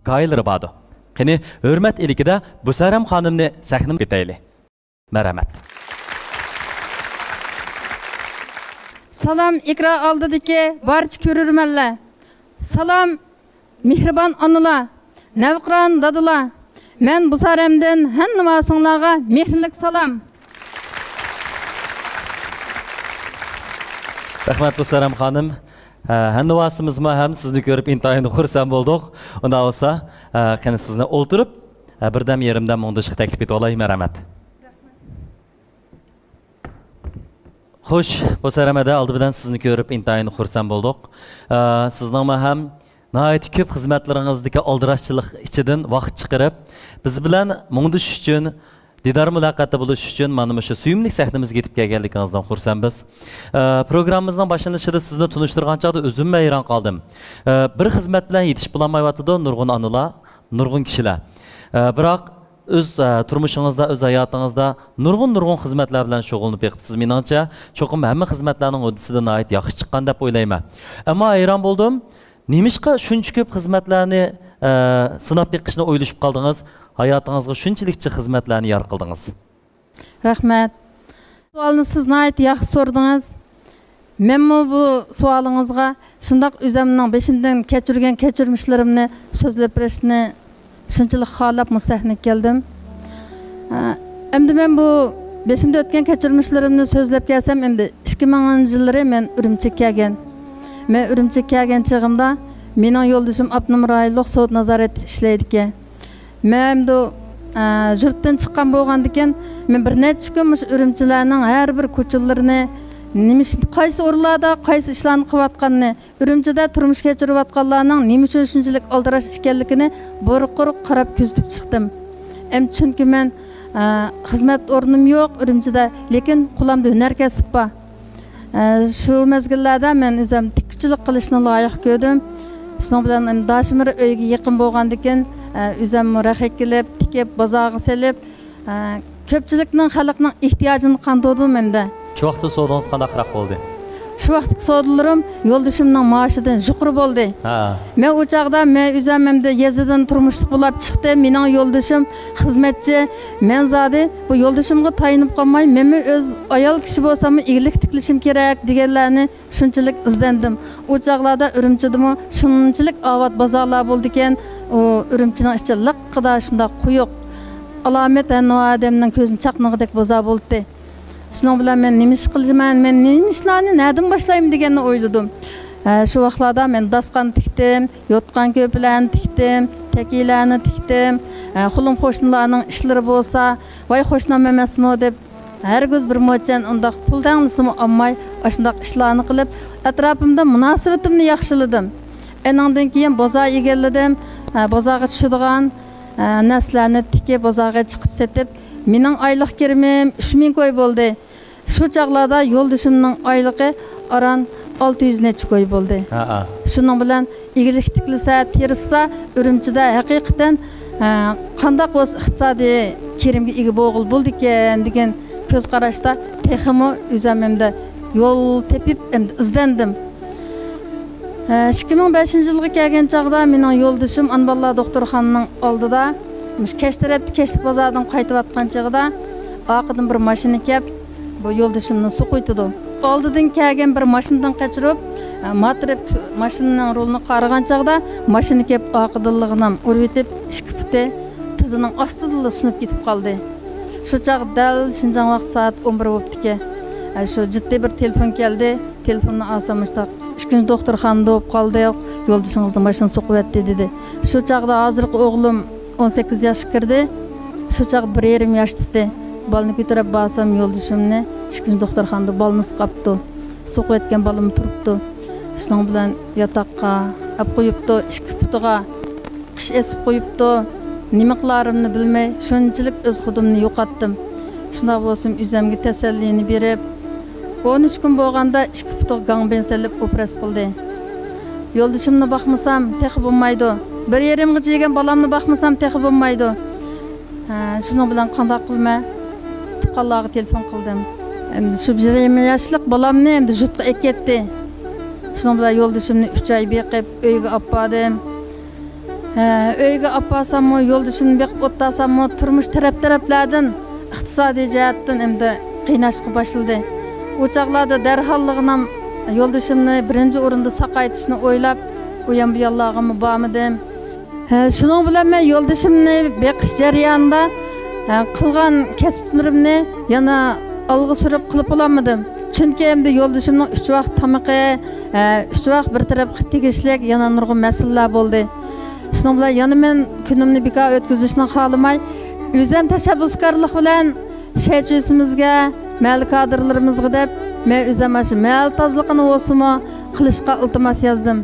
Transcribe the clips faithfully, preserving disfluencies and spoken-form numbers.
ھېكايىلىرى باردۇ. قېنى، ھۆرمەت ئىلكىدە بۇسەرەم خانىمنى سەھنىمىزگە ئەكىتەيلى. مەرھەمەت. سالام ئېكران ئالدىدىكى بارچە كۆرۈرمەنلەر. سالام مېھرىبان ئانىلار، نەۋقىران دادىلار. مەن بۇسەرەمدىن ھەممىڭلارغا مېھىرلىك سالام. رەھمەت، بۇسەرەم خانىم. ھە، ھەمنىۋاسىمىزمۇ ھەم سىزنى كۆرۈپ ئىنتايىن خۇرسەن بولدۇق. ئۇنداق بولسا، ھە، قېنى سىزنى ئولتۇرۇپ، ھە، بىردەم يېرىمدە مۇڭدىشىشقا تەكلىپ ئېتىۋالاي. مەرھەمەت. خوش، بۇسەرەم ھەدە، ئالدى بىلەن سىزنى كۆرۈپ ئىنتايىن خۇرسەن بولدۇق. ھە، سىزنىڭمۇ ھەم ناھايىتى كۆپ خىزمەتلىرىڭىزدىكى ئالدىراشچىلىق ئىچىدىن ۋاقىت چىقىرىپ، بىز بىلەن مۇڭدىشىش ئۈچۈن، دىدار مۇلاقاتتا بولۇش ئۈچۈن مانا مۇشۇ سۆيۈملۈك سەھنىمىزگە يېتىپ كەلگەنلىكىڭىزدىن خۇرسەنبىز. ئە، پروگراممىمىزنىڭ باشلىنىشىدا سىزنى تونۇشتۇرغان چاغدا ئۆزۈممۇ ھەيران قالدىم. ئە، بىر خىزمەت بىلەن يېتىشىپ بولالمايۋاتىدۇ نۇرغۇن ئانىلار، نۇرغۇن كىشىلەر. ئە، بىراق ئۆز، ئە، تۇرمۇشىڭىزدا، ئۆز ھاياتىڭىزدا نۇرغۇن، نۇرغۇن خىزمەتلەر بىلەن شۇغۇللىنىپ بېقىپسىز. مېنىڭچە، چوقۇم ھەممە خىزمەتلەرنىڭ ھۆددىسىدە ناھايىتى ياخشى چىققان دەپ ئويلايمەن. ئەمما ھەيران بولدۇم. نېمىشقا شۇنچە كۆپ خىزمەتلەرنى، ئە، سىناپ بېقىشنى ئويلىشىپ قالدىڭىز؟ ھاياتىڭىزغا شۇنچىلىك جىق خىزمەتلەرنى يار قىلدىڭىز؟ رەھمەت. سوئالنى سىز ناھايىتى ياخشى سورىدىڭىز. مەنمۇ بۇ سوئالىڭىزغا شۇنداق ئۆزەمنىڭ بېشىمدىن كەچۈرگەن كەچۈرمىشلىرىمنى سۆزلەپ بېرىشنى شۇنچىلىك خالاپ مۇ سەھنىگە كەلدىم. ئە، ئەمدى مەن بۇ بېشىمدا ئۆتكەن كەچۈرمىشلىرىمنى سۆزلەپ كەلسەم، ئەمدى ئىككى مىڭىنچى يىللىرى مەن ئۈرۈمچىگە كەلگەن. مەن ئۈرۈمچىگە كەلگەن چېغىمدا مېنىڭ يولدىشىم ئاپتونوم رايونلۇق سودا نازارەتتە ئىشلەيدىكەن. مەن ئەمدى، ئە، يۇرتتىن چىققان بولغاندىكىن، مەن بىر نەچچە كۈن مۇشۇ ئۈرۈمچىلەرنىڭ ھەر بىر كوچىلىرىنى، نېمە ئىش، قايسى ئورۇنلاردا قايسى ئىشلارنى قىلىۋاتقاننى، ئۈرۈمچىدە تۇرمۇش كەچۈرۈۋاتقانلارنىڭ نېمە ئۈچۈن شۇنچىلىك ئالدىراش ئىكەنلىكىنى بۇرۇق-قۇرۇق قاراپ كۆزىتىپ چىقتىم. ئەمدى چۈنكى مەن، ئە، خىزمەت ئورنۇم يوق ئۈرۈمچىدە، لېكىن قولۇمدا ھۈنەر كەسىپ بار. ئە، شۇ مەزگىللەردە مەن ئۆزۈم تىككۈچىلىك قىلىشنى لايىق كۆردۈم. شۇنىڭ بىلەن، ئەم، داشىمىر ئۆيگە يېقىن بولغاندىكىن، ئە، ئۆزۈممۇ رەخت ئېكىلىپ، تىكىپ، بازارغا سېلىپ، ئە، كۆپچىلىكنىڭ، خەلقنىڭ ئېھتىياجىنى قاندۇردۇم ئەمدى. شۇ ۋاقىتتا سودىڭىز قانداقراق بولدى؟ شۇ ۋاقىتتىكى سودىلىرىم يولدىشىمنىڭ مائاشىدىن يۇقىرى بولدى. ھە. مەن ئۇ چاغدا مەن ئۆزۈم ئەمدى يېزىدىن تۇرمۇشلۇق بولاپ چىقتىم. مېنىڭ يولدىشىم خىزمەتچى. مەن زادى بۇ يولدىشىمغا تايىنىپ قالماي، مەنمۇ ئۆز ئايال كىشى بولساممۇ ئىگىلىك تىكلىشىم كېرەك دېگەنلەرنى شۇنچىلىك ئىزدەندىم. ئۇ چاغلاردا ئۈرۈمچىدىمۇ شۇنچىلىك ئاۋات بازارلار بولىدىكەن، ئۇ ئۈرۈمچىنىڭ ئىچى لىققىدە شۇنداق قويۇق. ئالامەت ھەننۇ ئادەمنىڭ كۆزىنى چاقنىغۇدەك بازار بولدى. شۇنىڭ بىلەن مەن نېمە ئىش قىلىمەن، مەن نېمە ئىشلارنى نەدىن باشلايمەن دېگەننى ئويلىدىم. ھە، شۇ ۋاقىتلاردا مەن داستىخان تىكتىم، يوتقان-كۆرپىلەرنى تىكتىم، تەكىيلەرنى تىكتىم. ھە، قولۇم قوشنىلارنىڭ ئىشلىرى بولسا، ۋاي قوشنام ئەمەسمۇ دەپ، ھەرگىز بىر موچەن ئۇنداق پۇل تەڭلىسىمۇ ئالماي، ئاشۇنداق ئىشلارنى قىلىپ، ئەتراپىمدا مۇناسىۋىتىمنى ياخشىلىدىم. ئېنىڭدىن كېيىن بازار ئىگىلىدىم. ھە، بازارغا چۈشىدىغان، ھە، نەرسىلەرنى تىكىپ، بازارغا چىقىپ سېتىپ، مېنىڭ ئايلىق كىرىمىم ئۈچ مىڭ كوي بولدى. شۇ چاغلاردا يولدىشىمنىڭ ئايلىقى ئاران ئالتە يۈز نەچچە كوي بولدى. ھەئە. شۇنىڭ بىلەن ئىگىلىك تىكلىسە، تىرىشسا، ئۈرۈمچىدە ھەقىقەتەن، ھە، قانداق بولسا ئىقتىسادىي كىرىمگە ئىگە بولغىلى بولىدىكەن دېگەن كۆز قاراشتا تېخىمۇ ئۆزۈم ئەمدى يول تېپىپ، ئەمدى ئىزدەندىم. ھە، ئىككى مىڭ بەشىنچى يىلغا كەلگەن چاغدا مېنىڭ يولدىشىم ئانا بالىلار دوختۇرخانىنىڭ ئالدىدا، مۇشۇ كەچ تەرەپتە كەچلىك بازاردىن قايتىۋاتقان چېغىدا، ئارقىدىن بىر ماشىنا كەپ، بۇ يولدىشىمنى سوقۇۋېتىدۇ. ئالدىدىن كەلگەن بىر ماشىنىدىن قېچىرىپ، ئە، ماتىرىپ ماشىنىنىڭ رولىنى قارىغان چاغدا، ماشىنا كېلىپ ئارقىدىنلىغىنام ئۇرۇۋېتىپ، ئىككى پۇتى تىزىنىڭ ئاستىدىلا سۇنۇپ كېتىپ قالدى. شۇ چاغ دەل شىنجاڭ ۋاقتى سائەت ئون بىر بوپتىكەن. ئە، شۇ جىددىي بىر تېلېفون كەلدى. تېلېفوننى ئالسام، مۇشۇنداق ئىككىنچى دوختۇرخانىدا بولۇپ قالدۇق، يولدىشىڭىزنى ماشىنا سوقۇۋەتتى، دېدى. شۇ چاغدا ھازىرقى ئوغلۇم ئون سەككىز ياشقا كىردى. شۇ چاغدا بىر يېرىم ياشتا ئىدى. بالىنى كۆتۈرۈپ بارسام، يولدىشىمنى ئىككىنچى دوختۇرخانىدا بالنىسقا ئاپتۇ. سوقۇۋەتكەن بالىمۇ تۇرۇپتۇ. شۇنىڭ بىلەن ياتاققا ئاپ قويۇپتۇ، ئىككى پۇتىغا قىش ئېسىپ قويۇپتۇ. نېمە قىلارىمنى بىلمەي، شۇنچىلىك ئۆز خۇدۇمنى يوقاتتىم. شۇنداق بولسىمۇ، ئۆزۈمگە تەسەللىنى بېرىپ، ئون ئۈچ كۈن بولغاندا ئىككى پۇتىغا گاڭبېن سېلىپ ئوپېراتسىيە قىلدى. يولدىشىمنى باقمىسام تېخى بولمايدۇ. بىر يېرىمغىچە يېگەن بالامنى باقمىسام تېخى بولمايدۇ. ھە، شۇنىڭ بىلەن قانداق قىلىمەن؟ تۇغقانلارغا تېلېفون قىلدىم. ئەمدى شۇ بىر يېرىم ياشلىق بالامنى ئەمدى يۇرتقا ئەكەتتى. شۇنىڭ بىلەن يولدىشىمنى ئۈچ ئاي بېقىپ، ئۆيگە ئاپاردىم. ئۆيگە ئاپارساممۇ، يولدىشىمنى بېقىپ ئولتۇرساممۇ، تۇرمۇش تەرەپ-تەرەپلەردىن، ئىقتىسادىي جەھەتتىن ئەمدى قىيناشقا باشلىدى. ئۇ چاغلاردا دەرھاللىغىنام يولدىشىمنى بىرىنچى ئورۇندا ساقايتىشنى ئويلاپ، ئۇيان-بۇيانلارغىمۇ بارمىدىم. ھە، شۇنىڭ بىلەن مەن يولدىشىمنى بېقىش جەريانىدا، ھە، قىلغان كەسىپلىرىمنى يەنە ئالغا سۈرۈپ قىلىپ بولالمىدىم. چۈنكى ئەمدى يولدىشىمنىڭ ئۈچ ۋاق تامىقى، ھە، ئۈچ ۋاق بىر تەرەپكە تېگىشلىك يەنە نۇرغۇن مەسىلىلەر بولدى. شۇنىڭ بىلەن يەنە مەن كۈنۈمنى بىكار ئۆتكۈزۈشنى خالىماي، ئۆزۈم تەشەببۇسكارلىق بىلەن شەھەرچىسىمىزگە، مەھەللە كادىرلىرىمىزغا دەپ، مەن ئۆزۈم ئاشۇ مەھەللە تازىلىقىنى بولسىمۇ قىلىشقا ئىلتىماس يازدىم.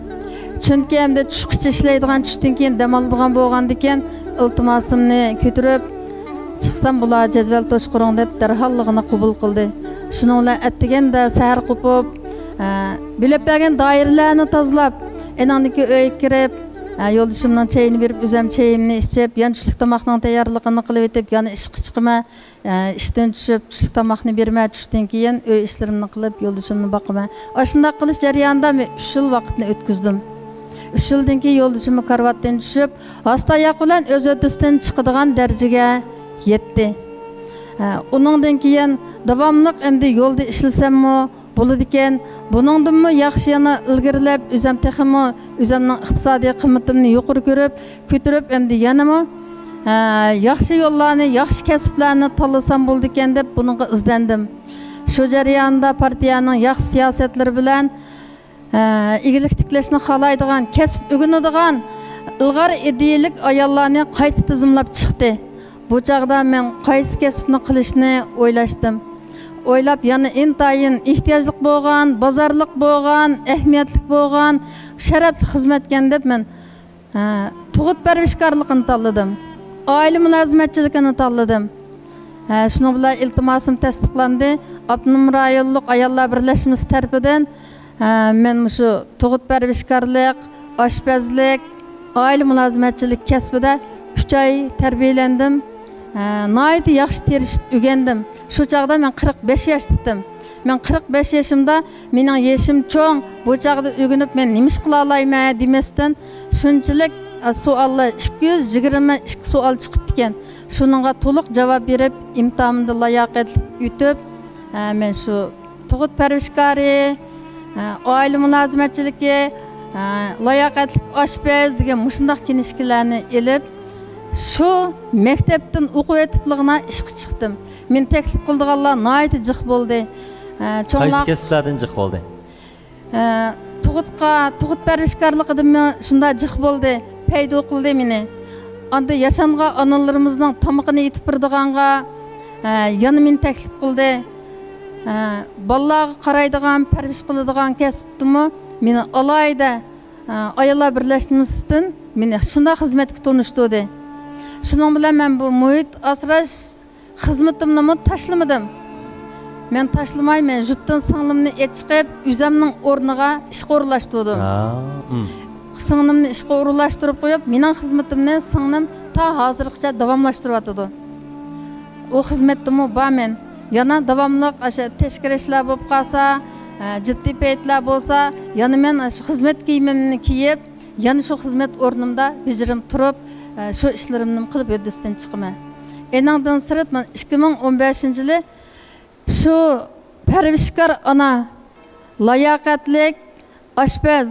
چۈنكى ئەمدى چۈشكىچە ئىشلەيدىغان، چۈشتىن كېيىن دەم ئالىدىغان بولغاندىكىن، ئىلتىماسىمنى كۆتۈرۈپ چىقسام، بۇلار جەدۋەل توشقۇرۇڭ دەپ دەرھاللىغىنى قوبۇل قىلدى. شۇنىڭ بىلەن ئەتىگەندە سەھەر قوپۇپ، ئە، بۆلۈپ بەرگەن دائىرىلەرنى تازىلاپ، ئېنىڭدىكى ئۆيگە كىرىپ، ئە، يولدىشىمنىڭ چېيىنى بېرىپ، ئۆزۈم چېيىمنى ئىچىپ، يەنە چۈشلۈك تاماقنىڭ تەييارلىقىنى قىلىۋېتىپ، يەنە ئىشقا چىقىمەن. ئە، ئىشتىن چۈشۈپ، چۈشلۈك تاماقنى بېرىمەن، چۈشتىن كېيىن ئۆي ئىشلىرىمنى قىلىپ، يولدىشىمنى باقىمەن. ئاشۇنداق قىلىش جەريانىدا مەن ئۈچ يىل ۋاقىتنى ئۆتكۈزدۈم. ئۈچ يىلدىن كېيىن يولدىشىممۇ كارىۋاتتىن چۈشۈپ، ئاستا ئاياق بىلەن ئۆز ھۆددىسىدىن چىقىدىغان دەرىجىگە يەتتى. ئە، ئۇنىڭدىن كېيىن داۋاملىق ئەمدى يولدا ئىشلىسەممۇ بولىدىكەن. بۇنىڭدىنمۇ ياخشى يەنە ئىلگىرىلەپ، ئۆزۈم تېخىمۇ ئۆزۈمنىڭ ئىقتىسادىي قىممىتىمنى يۇقىرى كۆرۈپ، كۆتۈرۈپ، ئەمدى يەنىمۇ، ھە، ياخشى يوللارنى، ياخشى كەسىپلەرنى تاللىسام بولىدىكەن دەپ بۇنىڭغا ئىزدەندىم. شۇ جەرياندا پارتىيەنىڭ ياخشى سىياسەتلىرى بىلەن، ھە، ئىگىلىك تىكلەشنى خالايدىغان، كەسىپ ئۆگىنىدىغان، ئىلغار ئىدىيەلىك ئاياللارنى قايتا تىزىملاپ چىقتى. بۇ چاغدا مەن قايسى كەسىپنى قىلىشنى ئويلاشتىم. ئويلاپ، يەنە ئىنتايىن ئېھتىياجلىق بولغان، بازارلىق بولغان، ئەھمىيەتلىك بولغان، شەرەپلىك خىزمەتكەن دەپ مەن، ھە، تۇغۇت پەرۋىشكارلىقىنى تاللىدىم. ئائىلە مۇلازىمەتچىلىكىنى تاللىدىم. ھە، شۇنىڭ بىلەن ئىلتىماسىم تەستىقلاندى. ئاپتونوم رايونلۇق ئاياللار بىرلەشمىسى تەرىپىدىن، ھە، مەن مۇشۇ تۇغۇت پەرۋىشكارلىق، ئاشپەزلىك، ئائىلە مۇلازىمەتچىلىك كەسپىدە ئۈچ ئاي تەربىيەلەندىم. ھە، ناھايىتى ياخشى تىرىشىپ ئۆگەندىم. شۇ چاغدا مەن قىرىق بەش ياشتىتىم. مەن قىرىق بەش يېشىمدا، مېنىڭ يېشىم چوڭ، بۇ چاغدا ئۆگىنىپ مەن نېمە ئىش قىلالايمەن دېمەستىن، شۇنچىلىك، ئە، سوئاللار، ئىككى يۈز يىگىرمە ئىككى سوئال چىقىپتىكەن. شۇنىڭغا تولۇق جاۋاب بېرىپ، ئىمتىھانىمدا لاياقەتلىك ئۆتۈپ، ئە، مەن شۇ تۇغۇت پەرۋىشكارى، ئە، ئائىلە مۇلازىمەتچىلىكى، ئە، لاياقەتلىك ئاشپەز دېگەن مۇشۇنداق كىنىشكىلەرنى ئېلىپ، شۇ مەكتەپتىن ئوقۇۋېتىپلىغىنا ئىشقا چىقتىم. مېنى تەكلىپ قىلىدىغانلار ناھايىتى جىق بولدى. ئە، قايسى چوڭلار كەسىپلەردىن جىق بولدى؟ ئە، تۇغۇتقا، تۇغۇت پەرۋىشكارلىقىدىنمۇ شۇنداق جىق بولدى، پەيدا قىلدى مېنى. ئاندىن ياشانغان ئانىلىرىمىزنىڭ تامىقىنى ئېتىپ بېرىدىغانغا، ئە، يەنە مېنى تەكلىپ قىلدى. ئە، بالىلارغا قارايدىغان، پەرۋىش قىلىدىغان كەسىپتىمۇ مېنى ئالاھىدە، ئە، ئاياللار بىرلەشمىسىدىن مېنى شۇنداق خىزمەتكە تونۇشتۇردى. شۇنىڭ بىلەن مەن بۇ مۇھىت ئاسراش خىزمىتىمنىمۇ تاشلىمىدىم. مەن تاشلىماي، مەن يۇرتتىن سىڭلىمنى ئېلىپ چىقىپ، ئۆزۈمنىڭ ئورنىغا ئىشقا ئورۇنلاشتۇردۇم. ھا، ئۇم. سىڭلىمنى ئىشقا ئورۇنلاشتۇرۇپ قويۇپ، مېنىڭ خىزمىتىمنى سىڭلىم تا ھازىرغىچە داۋاملاشتۇرۇۋاتىدۇ. ئۇ خىزمەتتىمۇ بار مەن. يەنە داۋاملىق ئاشۇ تەشكىلىي ئىشلار بولۇپ قالسا، ئە، جىددىي پەيتلەر بولسا، يەنە مەن شۇ خىزمەت كىيىمىمنى كىيىپ، يەنە شۇ خىزمەت ئورنۇمدا بېجىرىم تۇرۇپ، ئە، شۇ ئىشلىرىمنى قىلىپ ھۆددىسىدىن چىقىمەن. ئېنىڭدىن سىرت، مانا، ئىككى مىڭ ئون بەشىنچى يىلى شۇ پەرۋىشكار ئانا، لاياقەتلىك ئاشپەز،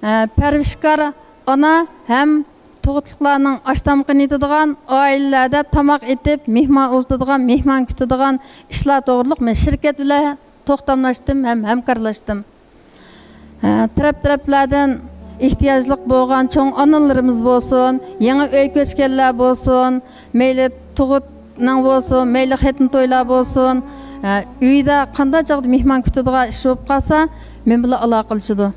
ئە، پەرۋىشكار ئانا ھەم تۇغۇتلۇقلارنىڭ ئاش تامىقىنى يېتىدىغان، ئائىلىلەردە تاماق ئېتىپ، مېھمان ئۇزىتىدىغان، مېھمان كۈتىدىغان ئىشلار توغرۇلۇق مەن شىركەت بىلەن توختاملاشتىم ھەم ھەمكارلاشتىم. ھە، تەرەپ-تەرەپلەردىن ئېھتىياجلىق بولغان چوڭ ئانىلىرىمىز بولسۇن، يېڭى ئۆي كۆچكەنلەر بولسۇن، مەيلى تۇغۇتنىڭ بولسۇن، مەيلى خېتىنە تويلار بولسۇن، ھە، ئۆيدە قانداق چاغدا مېھمان كۈتىدىغان ئىش بولۇپ قالسا، مەن بىلەن ئالاقىلىشىدۇ.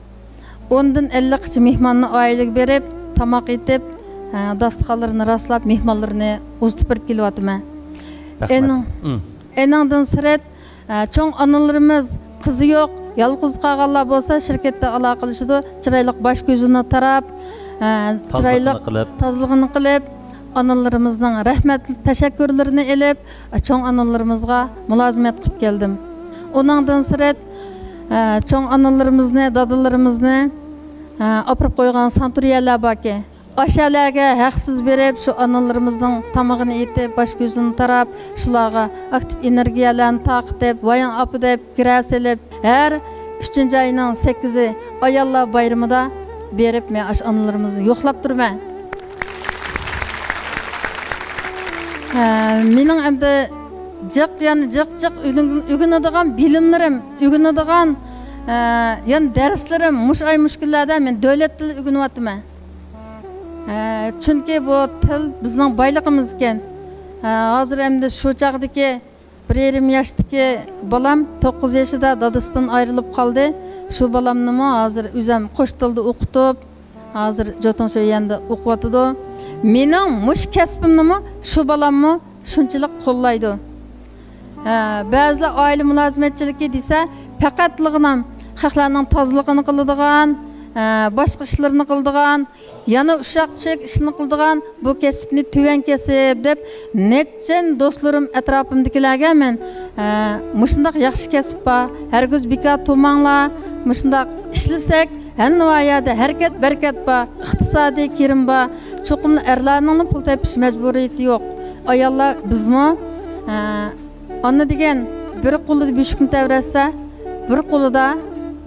ئوندىن ئەللىكقىچە مېھماننى ئائىلىگە بېرىپ، تاماق ئېتىپ، ھە، داستىخانلىرىنى راسلاپ، مېھمانلىرىنى ئۇزىتىپ بېرىپ كېلىۋاتىمەن. رەھمەت. ئېنىڭ-، ئۇم. ئېنىڭدىن سىرت، ئە، چوڭ ئانىلىرىمىز قىزى يوق، يالغۇز قالغانلار بولسا شىركەتتە ئالاقىلىشىدۇ. چىرايلىق باش كۆزىنى تاراپ، ئە، چىرايلىق تازىلىقىنى قىلىپ، تازىلىقىنى قىلىپ، ئانىلىرىمىزنىڭ رەھمەتلىك تەشەككۈرلىرىنى ئېلىپ، ئە، چوڭ ئانىلىرىمىزغا مۇلازىمەت قىلىپ كەلدىم. ئۇنىڭدىن سىرت، ئە، چوڭ ئانىلىرىمىزنى، دادىلىرىمىزنى، ئە، ئاپىرىپ قويغان ساناتورىيەلەر باركەن. ئاشەلەرگە ھەقسىز بېرىپ، شۇ ئانىلىرىمىزنىڭ تامىقىنى ئېتىپ، باش كۆزىنى تاراپ، شۇلارغا ئاكتىپ ئېنېرگىيەلەرنى تارقىتىپ، ۋايىڭ ئاپا دەپ گىرە سېلىپ، ھەر ئۈچىنچى ئاينىڭ سەككىزى ئاياللار بايرىمىدا بېرىپ، مەن ئاشۇ ئانىلىرىمىزنى يوقلاپ تۇرىمەن. ھە، مېنىڭ ئەمدى جىق، يەنە جىق، جىق ئۆگىنىدىغان بىلىملىرىم، ئۆگىنىدىغان، ھە، يەنە دەرسلىرىم، مۇشۇ ئاي، مۇشۇ كۈنلەردە مەن دۆلەت تىلى ئۆگىنىۋاتىمەن. ھە، چۈنكى بۇ تىل بىزنىڭ بايلىقىمىز ئىكەن. ھە، ھازىر ئەمدى شۇ چاغدىكى بىر يېرىم ياشتىكى بالام توققۇز يېشىدا دادىسىدىن ئايرىلىپ قالدى. شۇ بالامنىمۇ ھازىر ئۆزۈم قوش تىلدا ئوقۇتۇپ، ھازىر جوتۇڭشۆيۈەندە ئوقۇۋاتىدۇ. مېنىڭ مۇشۇ كەسپىمنىمۇ شۇ بالاممۇ شۇنچىلىك قوللايدۇ. ھە، بەزىلەر ئائىلە مۇلازىمەتچىلىكى دېسە، پەقەتلىغىنام خەقلەرنىڭ تازىلىقىنى قىلىدىغان، ھە، باشقا ئىشلىرىنى قىلىدىغان، يەنە ئۇششاق چۈشەك ئىشنى قىلىدىغان بۇ كەسىپنى تۆۋەن كەسىپ دەپ، نەچچە دوستلىرىم ئەتراپىمدىكىلەرگە مەن، ھە، مۇشۇنداق ياخشى كەسىپ بار، ھەرگىز بىكار تۇرماڭلار، مۇشۇنداق ئىشلىسەك، ھەممە يەردە ھەرىكەت، بەرىكەت بار، ئىقتىسادىي كىرىم بار، چوقۇملا ئەرلەرنىڭلا پۇل تېپىش مەجبۇرىيىتى يوق. ئاياللار بىزمۇ، ھە، ئانا دېگەن بىر قولىدا بۆشۈكنى تەۋرەتسە، بىر قولىدا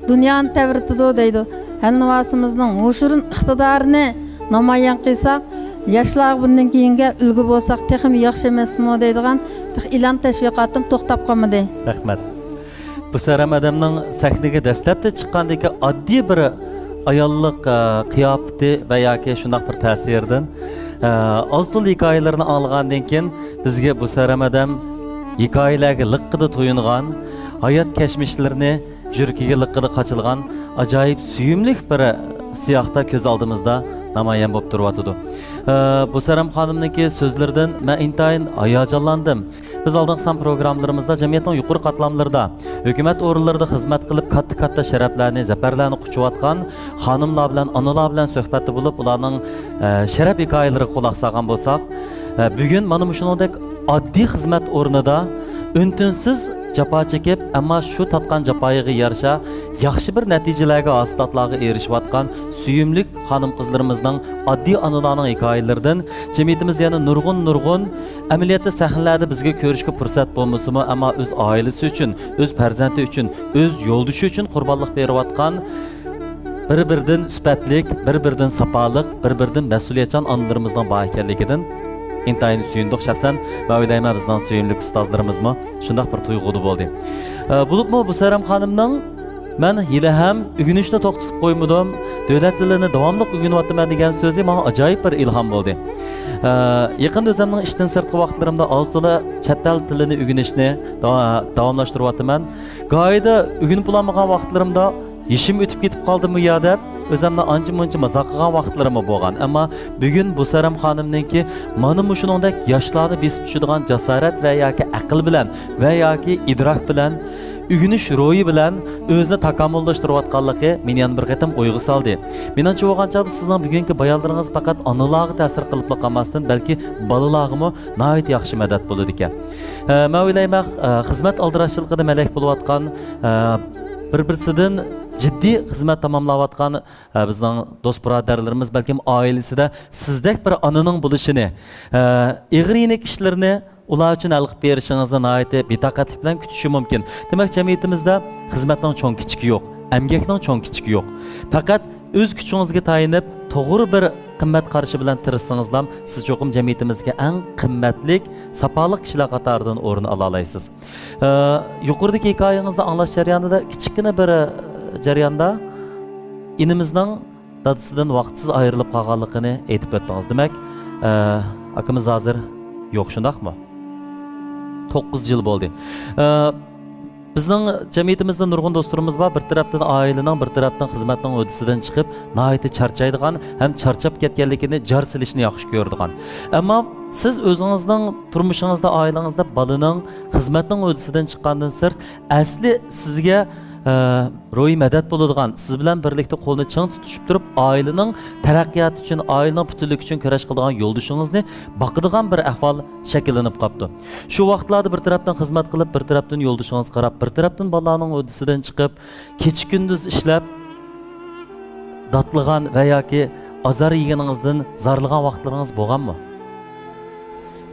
دۇنيانى تەۋرىتىدۇ دەيدۇ. ھەننىۋاسىمىزنىڭ ھوشۇرۇن ئىقتىدارىنى نامايان قىلساق، ياشلارغا بۇندىن كېيىنگە ئۈلگە بولساق تېخىمۇ ياخشى ئەمەسمۇ دەيدىغان تېخى ئېلان تەشۋىقاتىم توختاپ قالمىدى. رەھمەت. بۇسەرەم ئادەمنىڭ سەھنىگە دەسلەپتە چىققاندىكى ئاددىي بىر ئاياللىق، ئە، قىياپىتى ۋە ياكى شۇنداق بىر تەسىرىدىن، ئە، ئاز-تولا ھېكايىلىرىنى ئاڭلىغاندىن كېيىن، بىزگە بۇسەرەم ئادەم ھېكايىلەرگە لىققىدە تويۇنغان، ھايات كەچمىشلىرىنى يۈرىكىگە لىققىدە قاچىلىغان ئاجايىپ سۆيۈملۈك بىر سىياقتا كۆز ئالدىمىزدا نامايان بولۇپ تۇرۇۋاتىدۇ. ئە، بۇسەرەم خانىمنىڭكى سۆزلىرىدىن مەن ئىنتايىن ھاياجانلاندىم. بىز ئالدىنقى سان پروگراممىلىرىمىزدا جەمئىيەتنىڭ يۇقىرى قاتلاملىرىدا، ھۆكۈمەت ئورۇنلىرىدا خىزمەت قىلىپ، كاتتا-كاتتا شەرەپلەرنى، زەپەرلەرنى قۇچۇۋاتقان خانىملار بىلەن، ئانىلار بىلەن سۆھبەتتە بولۇپ، ئۇلارنىڭ، ئە، شەرەپ ھېكايىلىرىگە قۇلاق سالغان بولساق، ئە، بۈگۈن مانا مۇشۇنىڭدەك ئاددىي خىزمەت ئورنىدا ئۈن-تىنسىز جاپا چېكىپ، ئەمما شۇ تارتقان جاپايىغا يارىشا ياخشى بىر نەتىجىلەرگە، ھاسىلاتلارغا ئېرىشىۋاتقان سۆيۈملۈك خانىم-قىزلىرىمىزنىڭ، ئاددىي ئانىلارنىڭ ھېكايىلىرىدىن جەمئىيىتىمىزدە يەنە نۇرغۇن، نۇرغۇن ئەمەلىيەتتە سەھنىلەردە بىزگە كۆرۈشكە پۇرسەت بولمىسىمۇ، ئەمما ئۆز ئائىلىسى ئۈچۈن، ئۆز پەرزەنتى ئۈچۈن، ئۆز يولدىشى ئۈچۈن قۇربانلىق بېرىۋاتقان بىر-بىرىدىن سۈپەتلىك، بىر-بىرىدىن ساپالىق، بىر-بىرىدىن مەسئۇلىيەتچان ئانىلىرىمىزنىڭ بار ئىكەنلىكىدىن ئىنتايىن سۆيۈندۇق شەخسەن. مەن ئويلايمەن، بىزنىڭ سۆيۈملۈك ئۇستازلىرىمىزمۇ شۇنداق بىر تۇيغۇدا بولدى. ئە، بولۇپمۇ بۇسەرەم خانىمنىڭ، «مەن ھېلىھەم ئۆگىنىشنى توختىتىپ قويمىدىم، دۆلەت تىلىنى داۋاملىق ئۆگىنىۋاتىمەن» دېگەن سۆزى ماڭا ئاجايىپ بىر ئىلھام بولدى. ئە، يېقىندا ئۆزۈمنىڭ ئىشتىن سىرتقى ۋاقىتلىرىمدا ئاز-تولا چەت ئەل تىلىنى ئۆگىنىشنى داۋا-، داۋاملاشتۇرۇۋاتىمەن. گاھىدا ئۆگىنىپ بولالمىغان ۋاقىتلىرىمدا، «يېشىم ئۆتۈپ كېتىپ قالدىمۇ يا؟» دەپ، ئۆزۈمنى ئانچە-مۇنچە مازاق قىلغان ۋاقىتلىرىممۇ بولغان. ئەمما بۈگۈن بۇسەرەم خانىمنىڭكى مانا مۇشۇنىڭدەك ياشلارنى بېسىپ چۈشىدىغان جاسارەت ۋە ياكى ئەقىل بىلەن ۋە ياكى ئىدراك بىلەن، ئۆگىنىش روھى بىلەن ئۆزىنى تاكامۇللاشتۇرۇۋاتقانلىقى مېنى يەنە بىر قېتىم ئويغا سالدى. مېنىڭچە بولغان چاغدا سىزنىڭ بۈگۈنكى بايانلىرىڭىز پەقەت ئانىلارغا تەسىر قىلىپلا قالماستىن، بەلكى بالىلارغىمۇ ناھايىتى ياخشى مەدەت بولىدىكەن. ئە، مەن ئويلايمەن، ئە، خىزمەت ئالدىراشچىلىقىدا مەلەك بولۇۋاتقان، ئە، بىر-بىرسىدىن جىددىي خىزمەت تاماملاۋاتقان، ئە، بىزنىڭ دوست بۇرادەرلىرىمىز، بەلكىم ئائىلىسىدە سىزدەك بىر ئانىنىڭ بولۇشىنى، ئە، ئېغىر يېنىك ئىشلىرىنى ئۇلار ئۈچۈن ھەل قىلىپ بېرىشىڭىزنى ناھايىتى بىتاقەتلىك بىلەن كۈتۈشى مۇمكىن. دېمەك، جەمئىيىتىمىزدە خىزمەتنىڭ چوڭ-كىچىكى يوق، ئەمگەكنىڭ چوڭ-كىچىكى يوق. پەقەت ئۆز كۈچىڭىزگە تايىنىپ، توغرا بىر قىممەت قارىشى بىلەن تىرىشسىڭىزلام، سىز چوقۇم جەمئىيىتىمىزدىكى ئەڭ قىممەتلىك، ساپالىق كىشىلەر قاتارىدىن ئورۇن ئالالايسىز. ئە، يۇقىرىدىكى ھېكايىڭىزنى ئاڭلاش جەريانىدا كىچىككىنە بىر، ئە، جەرياندا ئىنىمىزنىڭ دادىسىدىن ۋاقىتسىز ئايرىلىپ قالغانلىقىنى ئېيتىپ ئۆتتىڭىز. دېمەك، ئە، ئاكىمىز ھازىر يوق، شۇنداقمۇ؟ توققۇز يىل بولدى. ئە، بىزنىڭ جەمئىيىتىمىزدە نۇرغۇن دوستلىرىمىز بار. بىر تەرەپتىن ئائىلىنىڭ، بىر تەرەپتىن خىزمەتنىڭ ھۆددىسىدىن چىقىپ، ناھايىتى چارچايدىغان ھەم چارچاپ كەتكەنلىكىنى جار سېلىشنى ياخشى كۆرىدىغان. ئەمما سىز ئۆزىڭىزنىڭ تۇرمۇشىڭىزدا، ئائىلىڭىزدە بالىنىڭ خىزمەتنىڭ ھۆددىسىدىن چىققاندىن سىرت، ئەسلى سىزگە، ئە، روھىي مەدەت بولىدىغان، سىز بىلەن بىرلىكتە قولىنى چىڭ تۇتۇشۇپ تۇرۇپ، ئائىلىنىڭ تەرەققىياتى ئۈچۈن، ئائىلىنىڭ پۈتۈنلۈكى ئۈچۈن كۈرەش قىلىدىغان يولدىشىڭىزنى باقىدىغان بىر ئەھۋال شەكىللىنىپ قاپتۇ. شۇ ۋاقىتلاردا بىر تەرەپتىن خىزمەت قىلىپ، بىر تەرەپتىن يولدىشىڭىزغا قاراپ، بىر تەرەپتىن بالىلارنىڭ ھۆددىسىدىن چىقىپ، كېچە-كۈندۈز ئىشلەپ، داتلىغان ۋە ياكى ئازار يېگىنىڭىزدىن زارلىغان ۋاقىتلىرىڭىز بولغانمۇ؟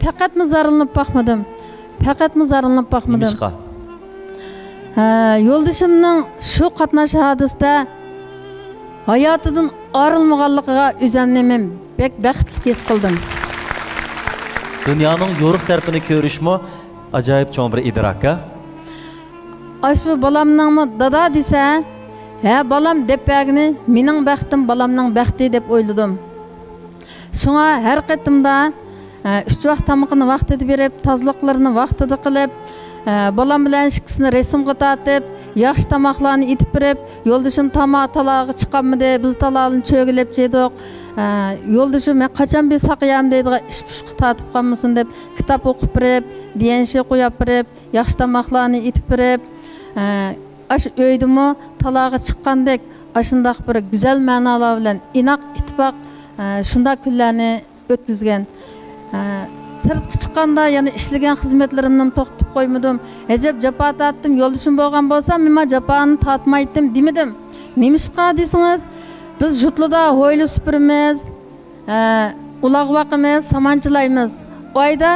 پەقەتمۇ زارلىنىپ باقمىدىم. پەقەتمۇ زارلىنىپ باقمىدىم. نېمىشقا؟ ھە، يولدىشىمنىڭ شۇ قاتناش ھادىسىدە ھاياتىدىن ئايرىلمىغانلىقىغا ئۆزۈمنى مەن بەك بەختلىك ھېس قىلدىم. دۇنيانىڭ يورۇق تەرىپىنى كۆرۈشمۇ ئاجايىپ چوڭ بىر ئىدراك، ھە؟ ئاشۇ بالامنىڭمۇ دادا دېسە، ھە بالام دەپ بەرگىنى مېنىڭ بەختىم، بالامنىڭ بەختى دەپ ئويلىدىم. شۇڭا ھەر قېتىمدا، ئە، ئۈچ ۋاق تامىقىنى ۋاقتىدا بېرىپ، تازىلىقلىرىنى ۋاقتىدا قىلىپ، ئە، بالام بىلەن ئىككىسىنى رەسىمگە تارتىپ، ياخشى تاماقلارنى ئېتىپ بېرىپ، يولدىشىم تاما-، تالاغا چىقالمىدى، بىز تالاغا چۆگىلەپ يېدۇق. ئە، يولدىشىم، «مەن قاچان بىر ساقىيام» دەيدىغان، «ئىش پۇشقا تارتىپ قالمىسۇن» دەپ، كىتاب ئوقۇپ بېرىپ، دىيەنشى قويۇپ بېرىپ، ياخشى تاماقلارنى ئېتىپ بېرىپ، ئە، ئاشۇ ئۆيدىمۇ تالاغا چىققاندەك، ئاشۇنداق بىر گۈزەل مەنالار بىلەن ئىناق، ئىتتىپاق، ئە، شۇنداق كۈنلەرنى ئۆتكۈزگەن. ئە، سىرتقا چىققاندا يەنە ئىشلىگەن خىزمەتلىرىمنىمۇ توختىتىپ قويمىدىم. ئەجەب جاپا تارتتىم، يولدىشىم بولغان بولسا، مەن جاپانى تارتمايتتىم دېمىدىم. نېمىشقا دېسىڭىز، بىز جۇتلىدا ھويلا سۈپۈرىمىز، ئە، ئۇلاغ باقىمىز، سامانچىلايمىز. ئايدا،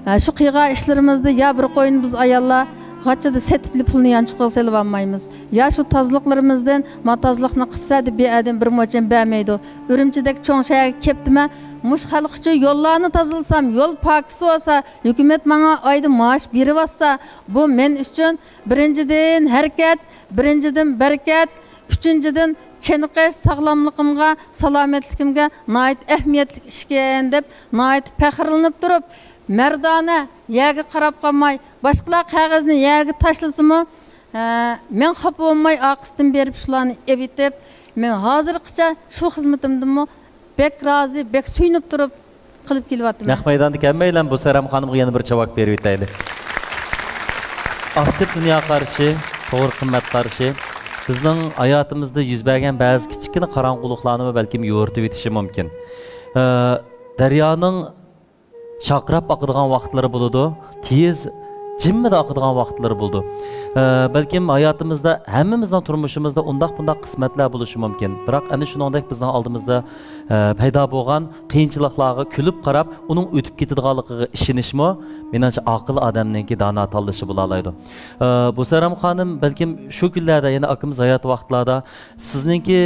ئە، شۇ قىلغان ئىشلىرىمىزدا يا بىر قوينى بىز ئاياللار غاچچىدا سېتىپلا پۇلنى يانچۇقىغا سېلىۋالمايمىز. يا شۇ تازىلىقلىرىمىزدىن، «ما تازىلىقنى قىپسە» دەپ بىر ئادەم بىر موچەن بەرمەيدۇ. ئۈرۈمچىدەك چوڭ شەھەرگە كەپتىمەن، مۇشۇ خەلق ئۈچۈن يوللارنى تازىلىسام، يول پاكىز بولسا، ھۆكۈمەت ماڭا ئايدا مائاش بېرىۋاتسا، بۇ مەن ئۈچۈن بىرىنچىدىن ھەرىكەت، بىرىنچىدىن بەرىكەت، ئۈچىنچىدىن، چېنىقىش، ساغلاملىقىمغا، سالامەتلىكىمگە ناھايىتى ئەھمىيەتلىك ئىشكەن دەپ، ناھايىتى پەخىرلىنىپ تۇرۇپ، مەردانە يەرگە قاراپ قالماي، باشقىلار قەغەزنى يەرگە تاشلىسىمۇ، ھە، مەن خاپا بولماي، ئارقىسىدىن بېرىپ شۇلارنى ئېۋىتىپ، مەن ھازىرغىچە شۇ خىزمىتىمدىنمۇ بەك رازى، بەك سۆيۈنۈپ تۇرۇپ، قىلىپ كېلىۋاتىمەن. نەق مەيداندىكى ھەممەيلەن بۇسەرەم خانىمغا يەنە بىر چاۋاك بېرىۋېتەيلى. ئاكتىپ دۇنيا قارىشى، توغرا قىممەت قارىشى بىزنىڭ ھاياتىمىزدا يۈز بەرگەن بەزى كىچىككىنە قاراڭغۇلۇقلارنىمۇ بەلكىم يورۇتۇۋېتىشى مۇمكىن. ئە، دەريانىڭ شارقىراپ ئاقىدىغان ۋاقىتلىرى بولىدۇ، تېز، جىممىدە ئاقىدىغان ۋاقىتلىرى بولىدۇ. ئە، بەلكىم ھاياتىمىزدا، ھەممىمىزنىڭ تۇرمۇشىمىزدا ئۇنداق-بۇنداق قىسمەتلەر بولۇشى مۇمكىن. بىراق ئەنە شۇنىڭدەك بىزنىڭ ئالدىمىزدا، ئە، پەيدا بولغان قىيىنچىلىقلارغا كۈلۈپ قاراپ، ئۇنىڭ ئۆتۈپ كېتىدىغانلىقىغا ئىشىنىشمۇ، مېنىڭچە، ئاقىل ئادەمنىڭكى دانا تاللىشى بولالايدۇ. ئە، بۇسەرەم خانىم، بەلكىم شۇ كۈنلەردە، يەنە ئاكىمىز ھايات ۋاقىتلاردا سىزنىڭكى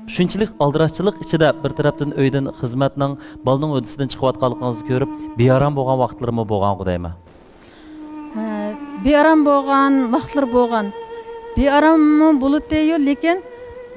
شۇنچىلىك ئالدىراشچىلىق ئىچىدە بىر تەرەپتىن ئۆيدىن خىزمەتنىڭ، بالىنىڭ ھۆددىسىدىن چىقىۋاتقانلىقىڭىزنى كۆرۈپ، بىئارام بولغان ۋاقىتلىرىمۇ بولغانغۇ دەيمەن. ھە، بىئارام بولغان ۋاقىتلار بولغان. بىئاراممۇ بولىدۇ، لېكىن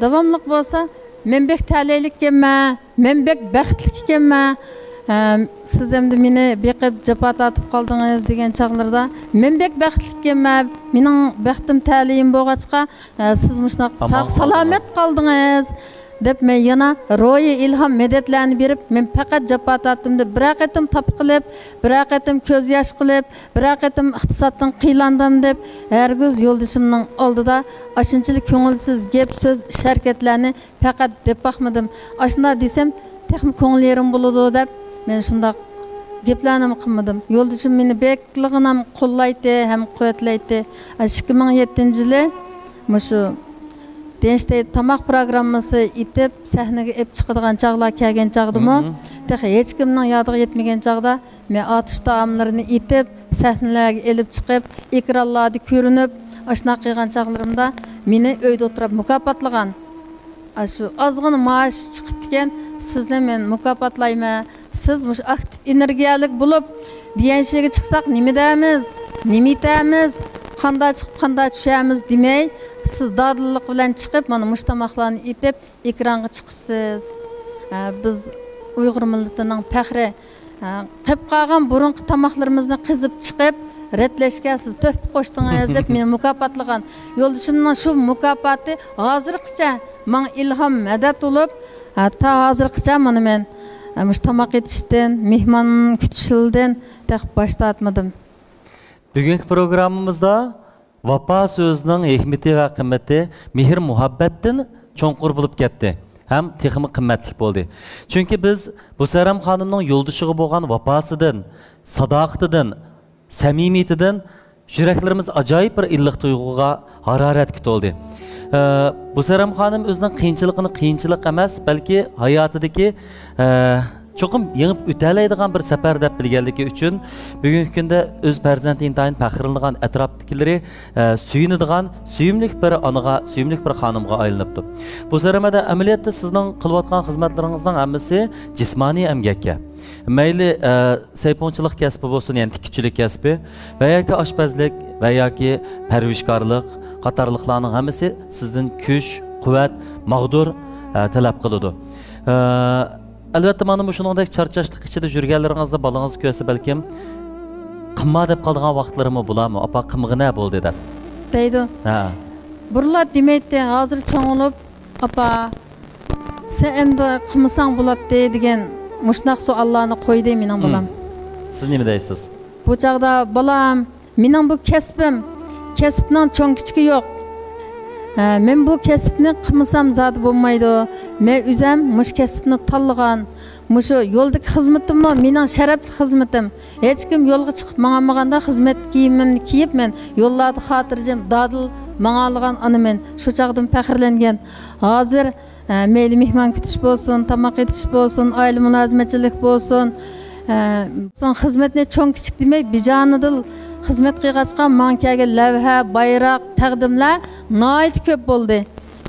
داۋاملىق بولسا، مەن بەك تەلەيلىك ئىكەنمەن، مەن بەك بەختلىك ئىكەنمەن. ھە، سىز ئەمدى مېنى بېقىپ جاپا تارتىپ قالدىڭىز دېگەن چاغلىرىدا، مەن بەك بەختلىك ئىكەنمەن، مېنىڭ بەختىم تەلىيىم بولغاچقا، ھە، سىز مۇشۇنداق ئامان ساق سالامەت قالدىڭىز. قالدىڭىز. دەپ مەن يەنە روھىي ئىلھام، مەدەتلەرنى بېرىپ، مەن پەقەت جاپا تارتتىم دەپ، بىرەر قېتىم تاپا قىلىپ، بىرەر قېتىم كۆز ياش قىلىپ، بىرەر قېتىم ئىقتىسادتىن قىينالدىم دەپ، ھەرگىز يولدىشىمنىڭ ئالدىدا ئاشۇنچىلىك كۆڭۈلسىز گەپ، سۆز، ئىش-ھەرىكەتلەرنى پەقەت دەپ باقمىدىم. ئاشۇنداق دېسەم، تېخىمۇ كۆڭۈل يېرىم بولىدۇ دەپ، مەن شۇنداق گەپلەرنىمۇ قىلمىدىم. يولدىشىم مېنى بەكلىغىنام قوللايتتى ھەم قۇۋۋەتلەيتتى. ئىككى مىڭ يەتتىنچى يىلى مۇشۇ دېنشتەي تاماق پىروگراممىسى ئېتىپ، سەھنىگە ئېلىپ چىقىدىغان چاغلار كەلگەن چاغدىمۇ، مم، تېخى ھېچكىمنىڭ يادىغا يەتمىگەن چاغدا، مەن ئاتۇش تائاملىرىنى ئېتىپ، سەھنىلەرگە ئېلىپ چىقىپ، ئېكرانلاردا كۆرۈنۈپ، ئاشۇنداق قىلغان چاغلىرىمدا مېنى ئۆيدە ئولتۇرۇپ مۇكاپاتلىغان. ئاشۇ ئازغىنا مائاش چىقىپتىكەن، سىزنى مەن مۇكاپاتلايمەن. سىز مۇشۇ ئاكتىپ ئېنېرگىيەلىك بولۇپ، دىيەنشىگە چىقساق نېمە دەرمىز، نېمە ئېيتەرمىز، قانداق چىقىپ قانداق چۈشەرمىز دېمەي، سىز دادىللىق بىلەن چىقىپ، مانا مۇشۇ تاماقلارنى ئېتىپ، ئېكرانغا چىقىپسىز. ھە، بىز ئۇيغۇر مىللىتىنىڭ پەخرى. ھە، قېلىپ قالغان بۇرۇنقى تاماقلىرىمىزنى قېزىپ چىقىپ، رەتلەشكە سىز تۆھپە قوشتىڭىز دەپ مېنى مۇكاپاتلىغان. يولدىشىمنىڭ شۇ مۇكاپاتى ھازىرغىچە ماڭا ئىلھام، مەدەت بولۇپ، ھە، تا ھازىرغىچە مانا مەن، ھە، مۇشۇ تاماق ئېتىشتىن، مېھمان كۈتۈشلىرىدىن تېخى باش تارتمىدىم. بۈگۈنكى پروگراممىمىزدا ۋاپا سۆزىنىڭ ھېكمىتى ۋە قىممىتى مېھىر-مۇھەببەتتىن چوڭقۇر بولۇپ كەتتى ھەم تېخىمۇ قىممەتلىك بولدى. چۈنكى بىز بۇسەرەم خانىمنىڭ يولدىشىغا بولغان ۋاپاسىدىن، ساداقىتىدىن، سەمىمىيىتىدىن يۈرەكلىرىمىز ئاجايىپ بىر ئىللىق تۇيغۇغا، ھارارەتكە تولدى. ئە، بۇسەرەم خانىم ئۆزىنىڭ قىيىنچىلىقىنى قىيىنچىلىق ئەمەس، بەلكى ھاياتىدىكى، ئە، چوقۇم يېڭىپ ئۆتەلەيدىغان بىر سەپەر دەپ بىلگەنلىكى ئۈچۈن، بۈگۈنكى كۈندە ئۆز پەرزەنتى ئىنتايىن پەخىرلىنىدىغان، ئەتراپتىكىلىرى، ئە، سۆيۈنىدىغان، سۆيۈملۈك بىر ئانىغا، سۆيۈملۈك بىر خانىمغا ئايلىنىپتۇ. بۇسەرەم ھەدە، ئەمەلىيەتتە سىزنىڭ قىلىۋاتقان خىزمەتلىرىڭىزنىڭ ھەممىسى جىسمانىي ئەمگەككە. مەيلى، ئە، سەيپۇڭچىلىق كەسپى بولسۇن، يەنى تىككۈچىلىك كەسپى ۋە ياكى ئاشپەزلىك ۋە ياكى پەرۋىشكارلىق قاتارلىقلارنىڭ ھەممىسى سىزدىن كۈچ، قۇۋۋەت، ماغدۇر، ئە، تەلەپ قىلىدۇ. ئە، ئەلۋەتتە، مانا مۇشۇنىڭدەك چارچاشلىق ئىچىدە يۈرگەنلىرىڭىزدا بالىڭىز كۆرسە بەلكىم، «قىلما» دەپ قالىدىغان ۋاقىتلىرىمۇ بولارمۇ؟ «ئاپا، قىلمىغىنە بولدى» دەپ. دەيدۇ. ھە. بۇرۇنلا دېمەيتتى، ھازىر چوڭ بولۇپ، «ئاپا، سەن ئەمدى قىلمىساڭ بولاتتى» دېگەن مۇشۇنداق سوئاللارنى قويدى مېنىڭ بالام. سىز نېمە دەيسىز؟ بۇ چاغدا، «بالام، مېنىڭ بۇ كەسپىم، كەسىپنىڭ چوڭ كىچىكى يوق. ھە، مەن بۇ كەسىپنى قىلمىسام زادى بولمايدۇ. مەن ئۆزەم مۇشۇ كەسىپنى تاللىغان. مۇشۇ يولدىكى خىزمىتىممۇ مېنىڭ شەرەپلىك خىزمىتىم. ھېچكىم يولغا چىقىپ ماڭالمىغاندا خىزمەت كىيىمىمنى كىيىپ مەن يوللاردا خاتىرجەم، دادىل ماڭالىغان ئانا مەن. شۇ چاغدىن پەخىرلەنگەن. ھازىر، ئە، مەيلى مېھمان كۈتۈش بولسۇن، تاماق ئېتىش بولسۇن، ئائىلە مۇلازىمەتچىلىك بولسۇن، ئە، خىزمەتنى چوڭ كىچىك دېمەي، بىجانىدىل خىزمەت قىلغاچقا، ماڭا كەلگەن لەۋھە، بايراق، تەقدىملەر ناھايىتى كۆپ بولدى.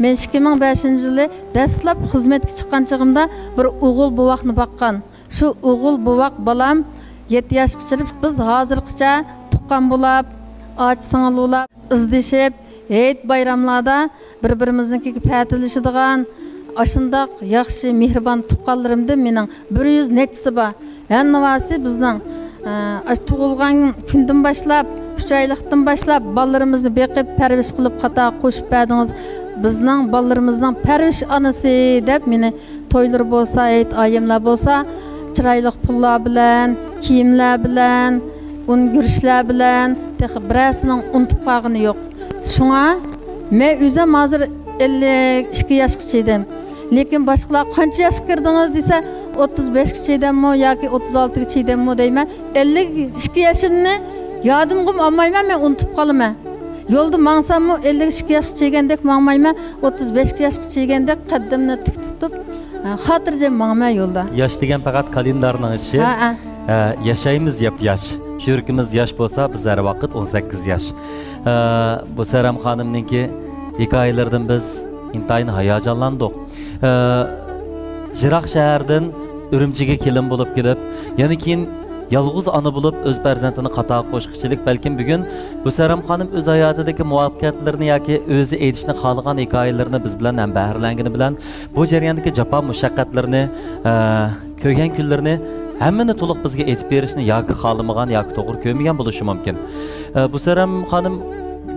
مەن ئىككى مىڭ بەشىنچى يىلى دەسلەپ خىزمەتكە چىققان چېغىمدا بىر ئوغۇل بوۋاقنى باققان. شۇ ئوغۇل بوۋاق بالام يەتتە ياشقا چىرىپ، بىز ھازىرغىچە تۇغقان بولاپ، ئاچا سىڭىل بولاپ، ئىزدىشىپ، ھېيت بايراملاردا بىر-بىرىمىزنىڭكىگە پەتىلىشىدىغان، ئاشۇنداق ياخشى، مېھرىبان تۇغقانلىرىمدىن مېنىڭ بىر يۈز نەچچىسى بار. ھەننىۋاسى بىزنىڭ، ئە، ئاشۇ تۇغۇلغان كۈندىن باشلاپ، ئۈچ ئايلىقتىن باشلاپ بالىلىرىمىزنى بېقىپ، پەرۋىش قىلىپ، قاتارغا قوشۇپ بەردىڭىز. بىزنىڭ بالىلىرىمىزنىڭ پەرۋىش ئانىسى دەپ مېنى تويلىرى بولسا، ھېيت ئايەملەر بولسا، چىرايلىق پۇللار بىلەن، كىيىملەر بىلەن، ئۇن گۈرۈچلەر بىلەن، تېخى بىرەرسىنىڭ ئۇنتۇپ قالغىنى يوق. شۇڭا مەن ئۆزۈم ھازىر ئەللىك ئىككى ياشقا چىدىم. لېكىن باشقىلار «قانچە ياشقا كىردىڭىز؟» دېسە، «ئوتتۇز بەشكە چىدىممۇ ياكى ئوتتۇز ئالتىگە چىدىممۇ؟» دەيمەن. ئەللىك ئىككى يېشىمنى يادىمغىمۇ ئالمايمەن، مەن ئۇنتۇپ قالىمەن. يولدا ماڭساممۇ ئەللىك ئىككى ياشقا چىگەندەك ماڭمايمەن، ئوتتۇز بەشكە ياشقا چىگەندەك قەددىمنى تىك تۇتۇپ، ھە، خاتىرجەم ماڭىمەن يولدا. ياش دېگەن پەقەت كالېندارنىڭ ئىشى. ھە، ھە. ھە، ياشايمىز ياپياش. يۈرىكىمىز ياش بولسا، بىز ھەر ۋاقىت ئون سەككىز ياش. ھە، بۇسەرەم خانىمنىڭكى ھېكايىلىرىدىن بىز ئىنتايىن ھاياجانلاندۇق. ھە، يىراق شەھەردىن ئۈرۈمچىگە كېلىن بولۇپ كېلىپ، يەنە كېيىن يالغۇز ئانا بولۇپ، ئۆز پەرزەنتىنى قاتارغا قوشقۇچىلىك، بەلكىم بۈگۈن بۇسەرەم خانىم ئۆز ھاياتىدىكى مۇۋەپپەقىيەتلىرىنى ياكى ئۆزى ئېيتىشنى خالىغان ھېكايىلىرىنى بىز بىلەن ھەمبەھىرلەنگىنى بىلەن، بۇ جەرياندىكى جاپا مۇشەققەتلىرىنى، ئە، كۆرگەن كۈنلىرىنى ھەممىنى تولۇق بىزگە ئېيتىپ بېرىشنى ياكى خالىمىغان، ياكى توغرا كۆرمىگەن بولۇشى مۇمكىن. ئە، بۇسەرەم خانىم،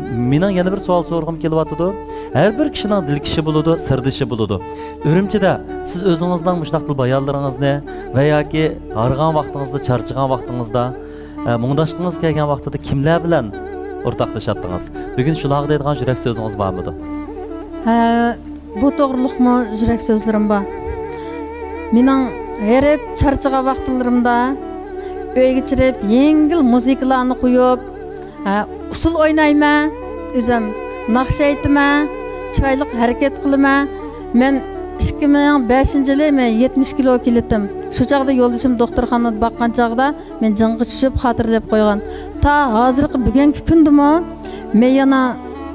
مېنىڭ يەنە بىر سوئال سورىغۇم كېلىۋاتىدۇ. ھەر بىر كىشىنىڭ دىلكىشى بولىدۇ، سىردىشى بولىدۇ. ئۈرۈمچىدە سىز ئۆزىڭىزنىڭ مۇشۇنداق دىل بايانلىرىڭىزنى ۋە ياكى ھارغان ۋاقتىڭىزدا، چارچىغان ۋاقتىڭىزدا، ئە، مۇڭداشقىڭىز كەلگەن ۋاقتىدا كىملەر بىلەن ئورتاقلىشاتتىڭىز؟ بۈگۈن شۇلارغا دەيدىغان يۈرەك سۆزىڭىز بارمىدۇ؟ ھە، بۇ توغرىلىقمۇ يۈرەك سۆزلىرىم بار. مېنىڭ ھېرىپ چارچىغان ۋاقىتلىرىمدا ئۆيگە كىرىپ، يەڭگىل مۇزىكىلارنى قويۇپ، ھە، ئۇسسۇل ئوينايمەن، ئۆزۈم ناخشا ئېيتىمەن، چىرايلىق ھەرىكەت قىلىمەن. مەن ئىككى مىڭ بەشىنچى يىلى مەن يەتمىش كىلو كېلىتىم. شۇ چاغدا يولدىشىم دوختۇرخانىدا باققان چاغدا، مەن جىڭغا چۈشۈپ خاتىرىلەپ قويغان. تا ھازىرقى بۈگۈنكى كۈندىمۇ مەن يەنە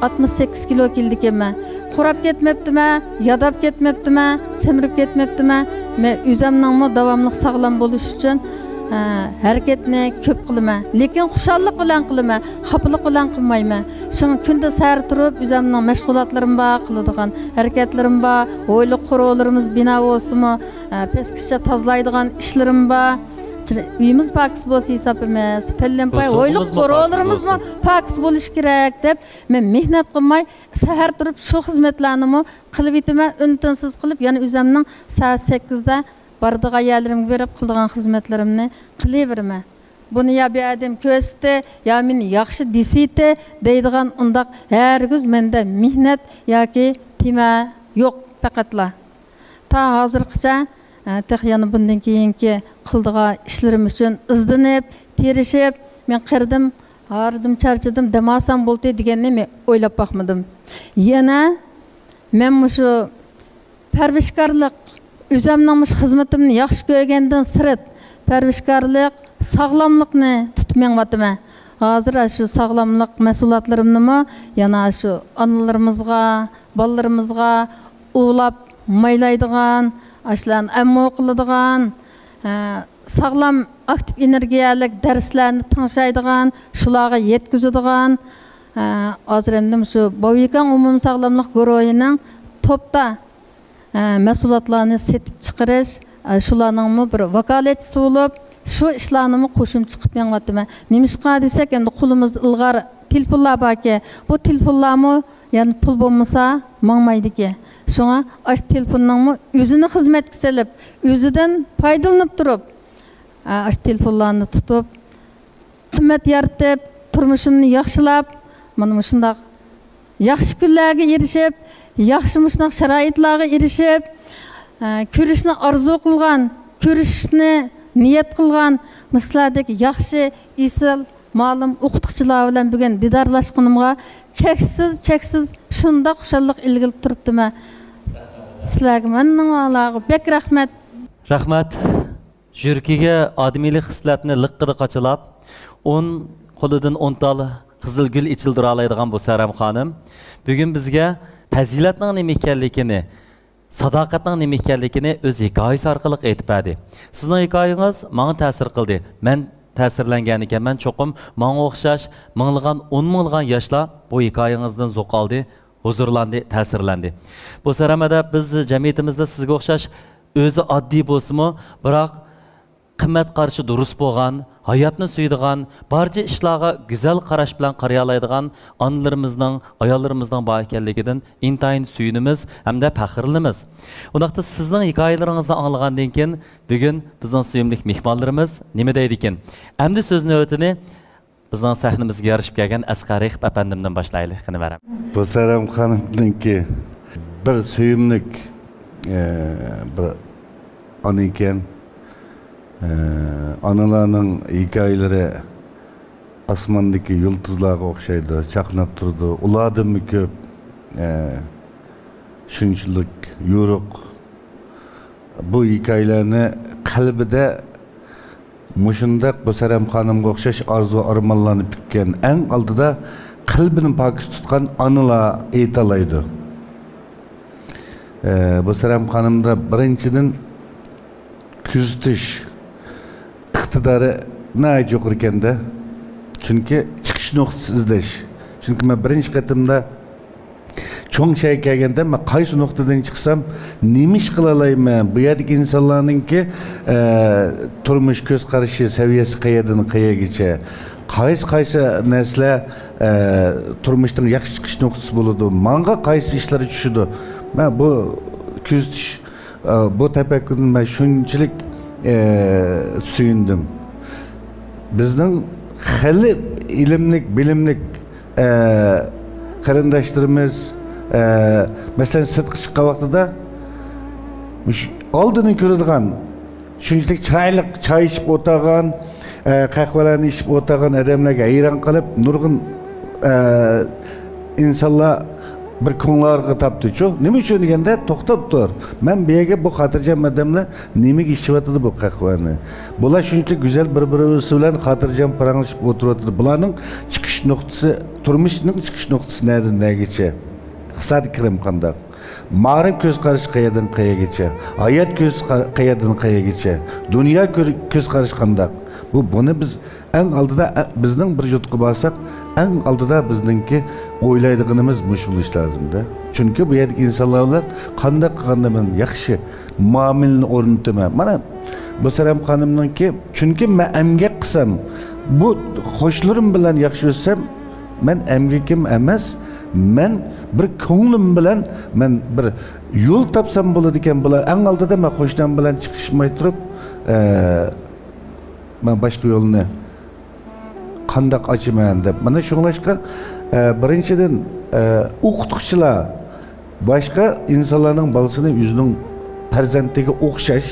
ئاتمىش سەككىز كىلو كېلىدىكەنمەن. قۇراپ كەتمەپتىمەن، ياداپ كەتمەپتىمەن، سەمرىپ كەتمەپتىمەن. مەن ئۆزەمنىڭمۇ داۋاملىق ساغلام بولۇش ئۈچۈن، ئە، ھەرىكەتنى كۆپ قىلىمەن. لېكىن خۇشاللىق بىلەن قىلىمەن، خاپىلىق بىلەن قىلمايمەن. شۇڭا كۈندە سەھەر تۇرۇپ ئۆزەمنىڭ مەشغۇلاتلىرىم بار، قىلىدىغان ھەرىكەتلىرىم بار، ھويلا قورۇلىرىمىز بىنا بولسىمۇ، ئە، پەسكىچە تازىلايدىغان ئىشلىرىم بار. ئۆيىمىز پاكىز بولسا ھېساب ئەمەس. پەللەمپاي ھويلا قورۇلىرىمىزمۇ پاكىز بولۇشى كېرەك دەپ، مەن مېھنەت قىلماي، سەھەر تۇرۇپ شۇ خىزمەتلەرنىمۇ قىلىۋېتىمەن. ئۈن-تىنسىز قىلىپ، يەنە ئۆزەمنىڭ سائەت سەككىزدە بارىدىغان يەرلىرىمگە بېرىپ قىلىدىغان خىزمەتلىرىمنى قىلىۋېرىمەن. بۇنى يا بىر ئادەم كۆرسىتى، يا مېنى ياخشى دېسىتى دەيدىغان ئۇنداق ھەرگىز مەندە مېھنەت ياكى تېما يوق پەقەتلا. تا ھازىرغىچە، ئە، تېخى يەنە بۇندىن كېيىنكى قىلىدىغان ئىشلىرىم ئۈچۈن ئىزدىنىپ، تىرىشىپ، مەن قېرىدىم، ھاردىم، چارچىدىم، دەم ئالسام بولدى دېگەننى مەن ئويلاپ باقمىدىم. يەنە مەن مۇشۇ پەرۋىشكارلىق، ئۆزەمنىڭ مۇشۇ خىزمىتىمنى ياخشى كۆرگەندىن سىرت، پەرۋىشكارلىق، ساغلاملىقنى تۇتۇپ مېڭىۋاتىمەن. ھازىر ئاشۇ ساغلاملىق مەھسۇلاتلىرىمنىمۇ يەنە ئاشۇ ئانىلىرىمىزغا، بالىلىرىمىزغا ئۇۋىلاپ مايلايدىغان، ئاشۇلارنى ئەممۇ قىلىدىغان، ھە، ساغلام، ئاكتىپ ئېنېرگىيەلىك دەرسلەرنى تىڭشايدىغان، شۇلارغا يەتكۈزىدىغان، ھە، ھازىر ئەمدى مۇشۇ باۋيۈكاڭ ئومۇمىي ساغلاملىق گۇرۇھىنىڭ توپتا، ھە، مەھسۇلاتلارنى سېتىپ چىقىرىش، ھە، شۇلارنىڭمۇ بىر ۋاكالەتچىسى بولۇپ، شۇ ئىشلارنىمۇ قوشۇمچە قىلىپ مېڭىۋاتىمەن. نېمىشقا دېسەك، ئەمدى قولىمىزدا ئىلغار تېلېفونلار باركەن. بۇ تېلېفونلارمۇ، يەنى پۇل بولمىسا ماڭمايدىكەن. شۇڭا ئاشۇ تېلېفوننىڭمۇ ئۆزىنى خىزمەتكە سېلىپ، ئۆزىدىن پايدىلىنىپ تۇرۇپ، ئاشۇ تېلېفونلارنى تۇتۇپ، قىممەت يارىتىپ، تۇرمۇشۇمنى ياخشىلاپ، مانا مۇشۇنداق ياخشى كۈنلەرگە ئېرىشىپ، ياخشى مۇشۇنداق شارائىتلارغا ئېرىشىپ، كۆرۈشنى ئارزۇ قىلغان، كۆرۈشۈشنى نىيەت قىلغان مۇشۇلاردەك ياخشى، ئېسىل، مالىم ئوقۇتقۇچىلار بىلەن بۈگۈن دىدارلاشقىنىمغا چەكسىز، چەكسىز شۇنداق خۇشاللىق ئىلگىرىپ تۇرۇپتىمەن. سىلەرگە، مەننىڭ ئاڭلارغا بەك رەھمەت. رەھمەت. يۈرىكىگە ئادىمىيلىك خىسلەتنى لىققىدە قاچىلاپ، ئون قولىدىن ئون تال قىزىل گۈل ئېچىلدۇرالايدىغان بۇ سەرەم خانىم بۈگۈن بىزگە پەزىلەتنىڭ نېمە ئىكەنلىكىنى، ساداقەتنىڭ نېمە ئىكەنلىكىنى ئۆز ھېكايىسى ئارقىلىق ئېيتىپ بەردى. سىزنىڭ ھېكايىڭىز ماڭا تەسىر قىلدى. مەن تەسىرلەنگەن ئىكەنمەن چوقۇم. ماڭا ئوخشاش مىڭلىغان، ئون مىڭلىغان ياشلار بۇ ھېكايىڭىزدىن زوق ئالدى، ھۇزۇرلاندى، تەسىرلەندى. بۇ سەرەمەدە بىز جەمئىيىتىمىزدە سىزگە ئوخشاش ئۆزى ئاددىي بولسىمۇ، بىراق قىممەت قارىشى دۇرۇس بولغان، ھاياتنى سۆيىدىغان، بارچە ئىشلارغا گۈزەل قاراش بىلەن قارىيالايدىغان ئانىلىرىمىزنىڭ، ئاياللىرىمىزنىڭ بار ئىكەنلىكىدىن ئىنتايىن سۆيۈنىمىز ھەمدە پەخىرلىنىمىز. ئۇنداقتا سىزنىڭ ھېكايىلىرىڭىزنى ئاڭلىغاندىن كېيىن، بۈگۈن بىزنىڭ سۆيۈملۈك مېھمانلىرىمىز نېمە دەيدىكىن؟ ئەمدى سۆز نۆۋىتىنى بىزنىڭ سەھنىمىزگە يارىشىپ كەلگەن ئەسقەر رېقىپ ئەپەندىمدىن باشلايلى، قېنى بەرەم. بۇ سەرەم خانىمنىڭكى بىر سۆيۈملۈك، ئە، بىر ئانا ئىكەن. ئە، ئانىلارنىڭ ھېكايىلىرى ئاسماندىكى يۇلتۇزلارغا ئوخشايدۇ، چاقناپ تۇرىدۇ. ئۇلاردىنمۇ كۆپ، ئە، شۇنچىلىك يورۇق. بۇ ھېكايىلەرنى قەلبىدە مۇشۇنداق بۇ سەرەم خانىمغا ئوخشاش ئارزۇ-ئارمانلارنى پۈككەن، ئەڭ ئالدىدا قەلبىنى پاكىز تۇتقان ئانىلار ئېيتالايدۇ. ئە، بۇ سەرەم خانىمدا بىرىنچىدىن كۆزىتىش ئىقتىدارى ناھايىتى يۇقىرىكەن-دە. چۈنكى چىقىش نۇقتىسى ئىزدەش. چۈنكى مەن بىرىنچى قېتىمدا چوڭ شەھەرگە كەلگەندە، مەن قايسى نۇقتىدىن چىقسام، نېمە ئىش قىلالايمەن؟ بۇ يەردىكى ئىنسانلارنىڭكى، ئە، تۇرمۇش كۆز قارىشى سەۋىيەسى قەيەردىن قەيەرگىچە؟ قايسى، قايسى نەرسىلەر، ئە، تۇرمۇشنىڭ ياخشى چىقىش نۇقتىسى بولىدۇ؟ ماڭا قايسى ئىشلار چۈشىدۇ؟ مەن بۇ كۆزىتىش، ئە، بۇ تەپەككۇردىن مەن شۇنچىلىك، ئە، سۆيۈندۈم. بىزنىڭ خېلى ئىلىملىك، بىلىملىك، ئە، قېرىنداشلىرىمىز، ئە، مەسىلەن، سىرتقا چىققان ۋاقتىدا مۇشۇ ئالدىنى كۆرىدىغان، شۇنچىلىك چىرايلىق چاي ئىچىپ ئولتۇرغان، ئە، قەھۋىلەرنى ئىچىپ ئولتۇرغان ئادەملەرگە ھەيران قېلىپ، نۇرغۇن، ئە، ئىنسانلار بىر كۆڭلى ئاغرىقى تاپتىچۇ. نېمە ئۈچۈن دېگەندە، توختاپ تۇر. مەن بۇ يەرگە بۇ خاتىرجەم ئادەملەر نېمىگە ئىچىۋاتىدۇ بۇ قەھۋەنى؟ بۇلار شۇنچىلىك گۈزەل بىر-بىرسى بىلەن خاتىرجەم پاراڭلىشىپ ئولتۇرۇۋاتىدۇ. بۇلارنىڭ چىقىش نۇقتىسى، تۇرمۇشنىڭ چىقىش نۇقتىسى نەدىن نەگىچە؟ ئىقتىسادىي كىرىم قانداق؟ مائارىپ كۆز قارىشى قەيەردىن قەيەرگىچە؟ ھايات كۆز قا-، قەيەردىن قەيەرگىچە؟ دۇنيا كۆر-، كۆز قارىشى قانداق؟ بۇ، بۇنى بىز ئەڭ ئالدىدا، ئە، بىزنىڭ بىر يۇرتقا بارساق، ئەڭ ئالدىدا بىزنىڭكى ئويلايدىغىنىمىز مۇشۇ بولۇشى لازىمدا. چۈنكى بۇ يەردىكى ئىنسانلار بىلەن قانداق قىلغاندا مەن ياخشى مۇئامىلىنى ئورنىتىمەن. مانا، بۇ سەرەم خانىمنىڭكى، چۈنكى مەن ئەمگەك قىلسام، بۇ قوشنىلىرىم بىلەن ياخشى ئۆتسەم، مەن ئەمگىكىم ئەمەس، مەن بىر كۆڭلۈم بىلەن مەن بىر يول تاپسام بولىدىكەن. بۇلار ئەڭ ئالدىدا مەن قوشنام بىلەن چىقىشماي تۇرۇپ، ئە، مەن باشقا يولنى قانداق ئاچىمەن دەپ. مانا شۇڭلاشقا، ئە، بىرىنچىدىن، ئە، ئوقۇتقۇچىلار باشقا ئىنسانلارنىڭ بالىسىنى ئۆزىنىڭ پەرزەنتىگە ئوخشاش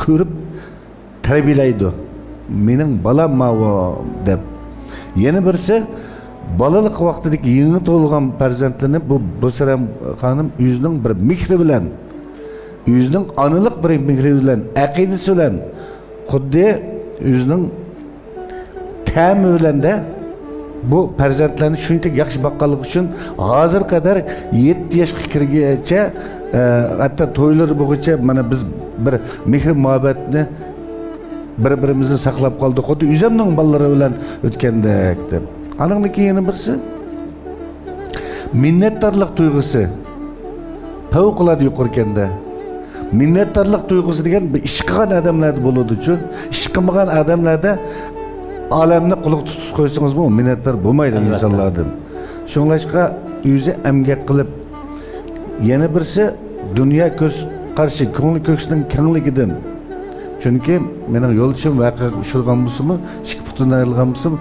كۆرۈپ تەربىيەلەيدۇ. «مېنىڭ بالام ماۋۇ» دەپ. يەنە بىرسى، بالىلىق ۋاقتىدىكى يېڭى تۇغۇلغان پەرزەنتلىرىنى بۇ بۇسرەم خانىم ئۆزىنىڭ بىر مېھرى بىلەن، ئۆزىنىڭ ئانىلىق بىر مېھرى بىلەن، ئەقىدىسى بىلەن، خۇددى ئۆزىنىڭ تەمى بىلەندە بۇ پەرزەنتلەرنى شۇنچىلىك ياخشى باققانلىقى ئۈچۈن ھازىرغا قەدەر يەتتە ياشقا كىرگىچە، ئە، ھەتتا تويلىرى بولغۇچە مانا بىز بىر مېھرى مۇھەببەتنى بىر-بىرىمىزنى ساقلاپ قالدۇق، خۇددى ئۆزۈمنىڭ بالىلىرى بىلەن ئۆتكەندەك دەپ. ئانىڭدىن كېيىن يەنە بىرسى، مىننەتدارلىق تۇيغۇسى پەۋقۇلئاددە يۇقىرىكەن-دە. مىننەتدارلىق تۇيغۇسى دېگەن بىر ئىش قىلغان ئادەملەردە بولىدۇچۇ. ئىش قىلمىغان ئادەملەردە ئالەمنى قۇلىقى تۇتۇپ قويسىڭىزمۇ مىننەتدار بولمايدۇ ئەلۋەتتە. ئىنسانلاردىن. شۇڭلاشقا ئۆزى ئەمگەك قىلىپ، يەنە بىرسى دۇنيا كۆز قارىشى، كۆڭلى كۆكسىنىڭ كەڭلىكىدىن. چۈنكى مېنىڭ يولدىشىم ۋەقەگە ئۇچرىغان بولسىمۇ، ئىككى پۇتىدىن ئايرىلغان بولسىمۇ،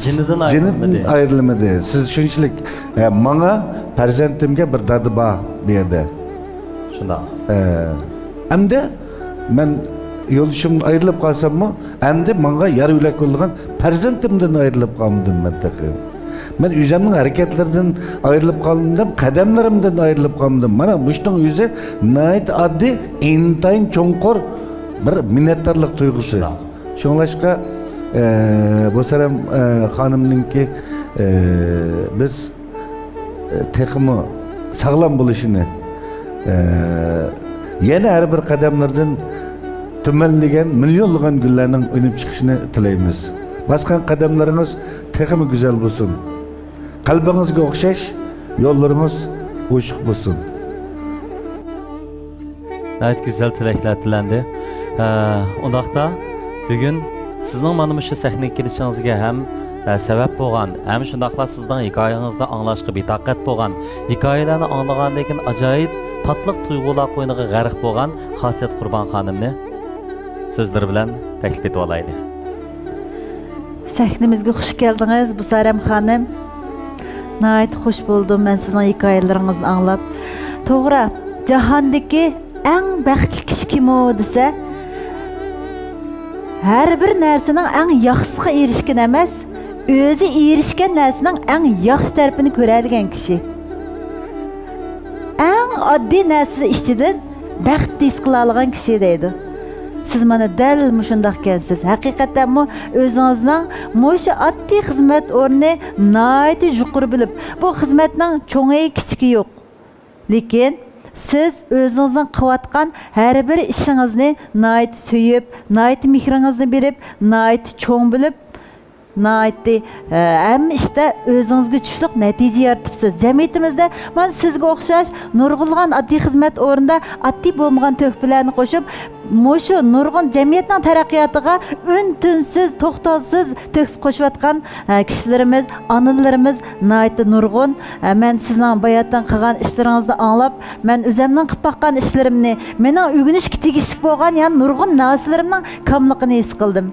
جېنىدىن جېنىدىن ئايرىلمىدى. ئايرىلمىدى. سىز شۇنچىلىك، ئە، ماڭا، پەرزەنتىمگە بىر دادا بار بۇ يەردە. شۇنداق. ئە، ئەمدى مەن يولدىشىمدىن ئايرىلىپ قالساممۇ، ئەمدى ماڭا يار يۆلەك بولىدىغان پەرزەنتىمدىن ئايرىلىپ قالمىدىم مەن تېخى. مەن ئۆزۈمنىڭ ھەرىكەتلىرىدىن ئايرىلىپ قالمىدىم، قەدەملىرىمدىن ئايرىلىپ قالمىدىم. مانا مۇشۇنىڭ ئۆزى ناھايىتى ئاددىي، ئىنتايىن چوڭقۇر بىر مىننەتدارلىق تۇيغۇسى. شۇنداق. شۇڭلاشقا، ئە، بۇسرەم، ئە، خانىمنىڭكى، ئە، بىز، ئە، تېخىمۇ ساغلام بولۇشىنى، ئە، يەنە ھەر بىر قەدەملىرىدىن تۈمەنلىگەن، مىليونلىغان گۈللەرنىڭ ئۈنۈپ چىقىشىنى تىلەيمىز. باسقان قەدەملىرىڭىز تېخىمۇ گۈزەل بولسۇن. قەلبىڭىزگە ئوخشاش يوللىرىڭىز ئوچۇق بولسۇن. ناھايىتى گۈزەل تىلەكلەر تىلەندى. ئە، ئۇنداقتا بۈگۈن سىزنىڭ مانا مۇشۇ سەھنىگە كېلىشىڭىزگە ھەم، ئە، سەۋەب بولغان، ھەم شۇنداقلا سىزنىڭ ھېكايىڭىزنى ئاڭلاشقا بىتاقەت بولغان، ھېكايىلەرنى ئاڭلىغاندىن كېيىن ئاجايىپ تاتلىق تۇيغۇلار قوينىغا غەرق بولغان خاسىيەت قۇربان خانىمنى سۆزلىرى بىلەن تەكلىپ ئېتىۋالايلى. سەھنىمىزگە خۇش كەلدىڭىز، بۇسارەم خانىم. ناھايىتى خۇش بولدۇم مەن سىزنىڭ ھېكايىلىرىڭىزنى ئاڭلاپ. توغرا، جاھاندىكى ئەڭ بەختلىك كىشى كىم ئۇ دېسە، ھەر بىر نەرسىنىڭ ئەڭ ياخشىسىغا ئېرىشكەن ئەمەس، ئۆزى ئېرىشكەن نەرسىنىڭ ئەڭ ياخشى تەرىپىنى كۆرەلىگەن كىشى. ئەڭ ئاددىي نەرسە ئىچىدىن بەخت ھېس قىلالىغان كىشى دەيدۇ. سىز مانا دەل مۇشۇنداقكەنسىز. ھەقىقەتەنمۇ ئۆزىڭىزنىڭ مۇشۇ ئاددىي خىزمەت ئورنىنى ناھايىتى يۇقىرى بىلىپ، بۇ خىزمەتنىڭ چوڭى كىچىكى يوق. لېكىن سىز ئۆزىڭىزنىڭ قىلىۋاتقان ھەر بىر ئىشىڭىزنى ناھايىتى سۆيۈپ، ناھايىتى مېھرىڭىزنى بېرىپ، ناھايىتى چوڭ بىلىپ، ناھايىتى، ئە، ھەممە ئىشتا ئۆزىڭىزگە چۈشلۈك نەتىجە يارىتىپسىز. جەمئىيىتىمىزدە مانا سىزگە ئوخشاش نۇرغۇنلىغان ئاددىي خىزمەت ئورنىدا ئاددىي بولمىغان تۆھپىلەرنى قوشۇپ، مۇشۇ نۇرغۇن جەمئىيەتنىڭ تەرەققىياتىغا ئۈن-تىنسىز، توختاۋسىز تۆھپە قوشۇۋاتقان، ئە، كىشىلىرىمىز، ئانىلىرىمىز ناھايىتى نۇرغۇن. ئە، مەن سىزنىڭ باياتىن قىلغان ئىشلىرىڭىزنى ئاڭلاپ، مەن ئۆزەمنىڭ قىلىپ باققان ئىشلىرىمنى، مېنىڭ ئۆگىنىشكە تېگىشلىك بولغان يەنە نۇرغۇن نەرسىلىرىمنىڭ كاملىقىنى ھېس قىلدىم.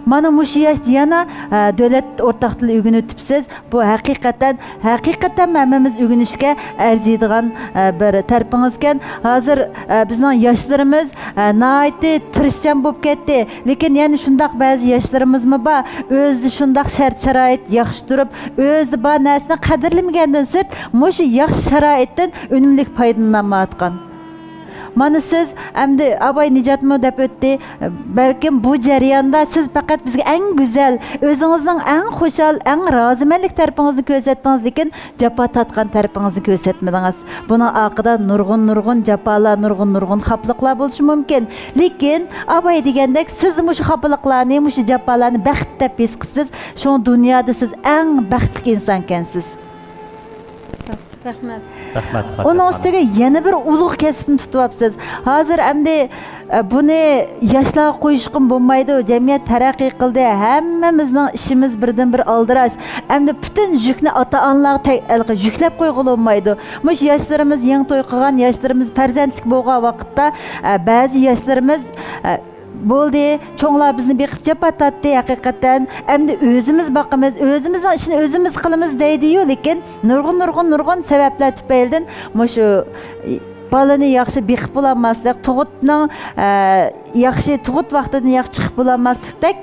مانا مۇشۇ ياشتا يەنە، ئە، دۆلەت ئورتاق تىلى ئۆگىنىۋېتىپسىز. بۇ ھەقىقەتەن، ھەقىقەتەن ھەممىمىز ئۆگىنىشكە ئەرزىيدىغان، ئە، بىر تەرىپىڭىزكەن. ھازىر، ئە، بىزنىڭ ياشلىرىمىز، ئە، ناھايىتى تىرىشچان بولۇپ كەتتى. لېكىن يەنە شۇنداق بەزى ياشلىرىمىزمۇ بار. ئۆزىدە شۇنداق شەرت-شارائىت ياخشى تۇرۇپ، ئۆزىدە بار نەرسىنى قەدىرلىمىگەندىن سىرت، مۇشۇ ياخشى شارائىتتىن ئۈنۈملۈك پايدىلىنالمايۋاتقان. مانا سىز ئەمدى ئاباي نىجاتمۇ دەپ ئۆتتى، بەلكىم بۇ جەرياندا سىز پەقەت بىزگە ئەڭ گۈزەل، ئۆزىڭىزنىڭ ئەڭ خۇشال، ئەڭ رازىمەنلىك تەرىپىڭىزنى كۆرسەتتىڭىز، لېكىن جاپا تارتقان تەرىپىڭىزنى كۆرسەتمىدىڭىز. بۇنىڭ ئارقىدا نۇرغۇن، نۇرغۇن جاپالار، نۇرغۇن، نۇرغۇن خاپىلىقلار بولۇشى مۇمكىن. لېكىن ئاباي دېگەندەك، سىز مۇشۇ خاپىلىقلارنى، مۇشۇ جاپالارنى بەخت دەپ ھېس قىپسىز. شۇڭا دۇنيادا سىز ئەڭ بەختلىك ئىنسانكەنسىز. رەھمەت. رەھمەت، خاسىيەت ئۇنىڭ خانىم. ئۈستىگە يەنە بىر ئۇلۇغ كەسىپنى تۇتۇۋاپسىز. ھازىر ئەمدى، ئە، بۇنى ياشلارغا قويۇشقىمۇ بولمايدۇ. جەمئىيەت تەرەققىي قىلدى. ھەممىمىزنىڭ ئىشىمىز بىردىنبىر ئالدىراش. ئەمدى پۈتۈن يۈكنى ئاتا-ئانىلارغا تە-، ھېلىقى يۈكلەپ قويغىلى بولمايدۇ. مۇشۇ ياشلىرىمىز يېڭى توي قىلغان، ياشلىرىمىز پەرزەنتلىك بولغان ۋاقىتتا، ئە، بەزى ياشلىرىمىز، ئە، بولدى، چوڭلار بىزنى بېقىپ جاپا تارتتى ھەقىقەتەن. ئەمدى ئۆزىمىز باقىمىز، ئۆزىمىزنىڭ ئىشىنى ئۆزىمىز قىلىمىز دەيدىيۇ، لېكىن نۇرغۇن، نۇرغۇن، نۇرغۇن سەۋەبلەر تۈپەيلىدىن مۇشۇ بالىنى ياخشى بېقىپ بولالماسلىق، تۇغۇتنىڭ، ئە، ياخشى تۇغۇت ۋاقتىدىن ياخشى چىقىپ بولالماسلىقتەك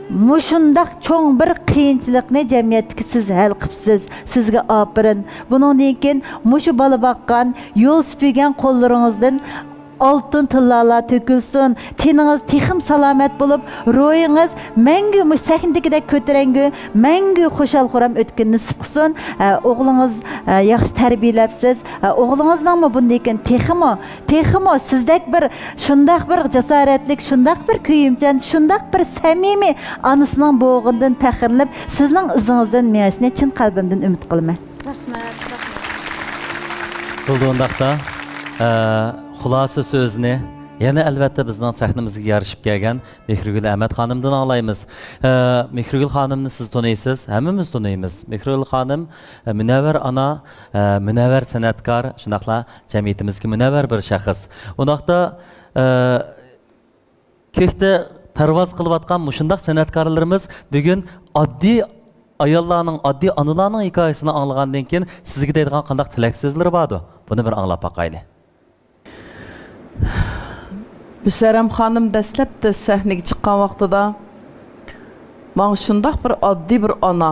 مۇشۇنداق چوڭ بىر قىيىنچىلىقنى جەمئىيەتتىكى سىز ھەل قىپسىز. سىزگە ئاپىرىن. بۇنىڭدىن كېيىن مۇشۇ بالا باققان، يول سۈپۈرگەن قوللىرىڭىزدىن ئالتۇن تىللالار تۆكۈلسۇن. تېنىڭىز تېخىمۇ سالامەت بولۇپ، روھىڭىز مەڭگۈ مۇشۇ سەھنىدىكىدەك كۆتۈرەڭگۈ، مەڭگۈ خۇشال-خۇرام ئۆتكىنى نېسىپ قىلسۇن. ھە، ئوغلىڭىز، ھە، ياخشى تەربىيەلەپسىز. ھە، ئوغلىڭىزنىڭمۇ بۇندىن كېيىن تېخىمۇ، تېخىمۇ سىزدەك بىر، شۇنداق بىر جاسارەتلىك، شۇنداق بىر كۆيۈمچان، شۇنداق بىر سەمىمىي ئانىسىنىڭ بولغىنىدىن پەخىرلىنىپ، سىزنىڭ ئىزىڭىزدىن مېڭىشىنى چىن قەلبىمدىن ئۈمىد قىلىمەن. رەھمەت، رەھمەت. بولدى ئۇنداقتا. ئە، خۇلاسە سۆزىنى يەنە ئەلۋەتتە بىزنىڭ سەھنىمىزگە يارىشىپ كەلگەن مېھرىگۈل ئەمەت خانىمدىن ئاڭلايمىز. ئە، مېھرىگۈل خانىمنى سىز تونۇيسىز، ھەممىمىز تونۇيمىز. مېھرىگۈل خانىم، ئە، مۇنەۋۋەر ئانا، ئە، مۇنەۋۋەر سەنئەتكار، شۇنداقلا جەمئىيىتىمىزدىكى مۇنەۋۋەر بىر شەخس. ئۇنداقتا، ئە، كۆكتە پەرۋاز قىلىۋاتقان مۇشۇنداق سەنئەتكارلىرىمىز بۈگۈن ئاددىي ئاياللارنىڭ، ئاددىي ئانىلارنىڭ ھېكايىسىنى ئاڭلىغاندىن كېيىن سىزگە دەيدىغان قانداق تىلەك سۆزلىرى باردۇ؟ بۇنى بىر ئاڭلاپ باقايلى. مۇسەررەم خانىم دەسلەپتە سەھنىگە چىققان ۋاقتىدا ماڭا شۇنداق بىر ئاددىي بىر ئانا،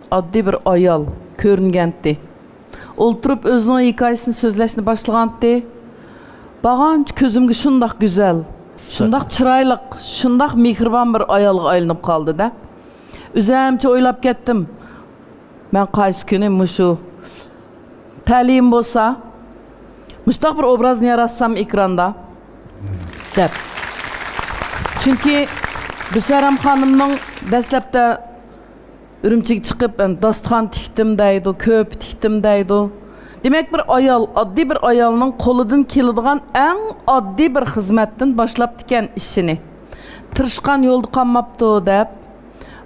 ئاددىي بىر ئايال كۆرۈنگەنتى. ئولتۇرۇپ ئۆزىنىڭ ھېكايىسىنى سۆزلەشنى باشلىغانتى. بارغانچە كۆزۈمگە شۇنداق گۈزەل، شۇنداق چىرايلىق، شۇنداق مېھرىبان بىر ئايالغا ئايلىنىپ قالدى-دە. ئۆزۈمچە ئويلاپ كەتتىم. مەن قايسى كۈنى مۇشۇ تەلىيىم بولسا، مۇشۇنداق بىر ئوبرازنى ياراتسام ئېكراندا، دەپ. چۈنكى مۇسەررەم خانىمنىڭ دەسلەپتە ئۈرۈمچىگە چىقىپ، داستىخان تىكتىم دەيدۇ، كۆپە تىكتىم دەيدۇ. دېمەك، بىر ئايال، ئاددىي بىر ئايالنىڭ قولىدىن كېلىدىغان ئەڭ ئاددىي بىر خىزمەتتىن باشلاپتىكەن ئىشىنى. تىرىشقان يولدا قالماپتۇ دەپ،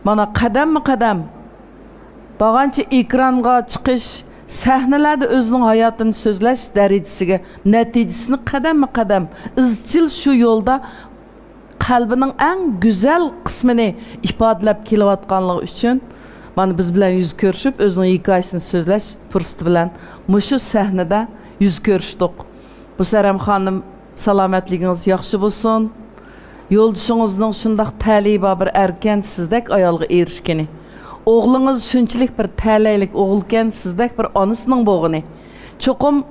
مانا، قەدەممۇ قەدەم بارغانچە ئېكرانغا چىقىش، سەھنىلەردە ئۆزىنىڭ ھاياتىنى سۆزلەش دەرىجىسىگە، نەتىجىسىنى قەدەممۇ قەدەم ئىزچىل شۇ يولدا قەلبىنىڭ ئەڭ گۈزەل قىسمىنى ئىپادىلەپ كېلىۋاتقانلىقى ئۈچۈن، مانا، بىز بىلەن يۈز كۆرۈشۈپ، ئۆزىنىڭ ھېكايىسىنى سۆزلەش پۇرسىتى بىلەن مۇشۇ سەھنىدە يۈز كۆرۈشتۇق. مۇسەررەم خانىم، سالامەتلىكىڭىز ياخشى بولسۇن. يولدىشىڭىزنىڭ شۇنداق تەلىيى بار بىر ئەركەن، سىزدەك ئايالغا ئېرىشكىنى. ئوغلىڭىز شۇنچىلىك بىر تەلەيلىك ئوغۇلكەن، سىزدەك بىر ئانىسىنىڭ بوغىنى. چوقۇم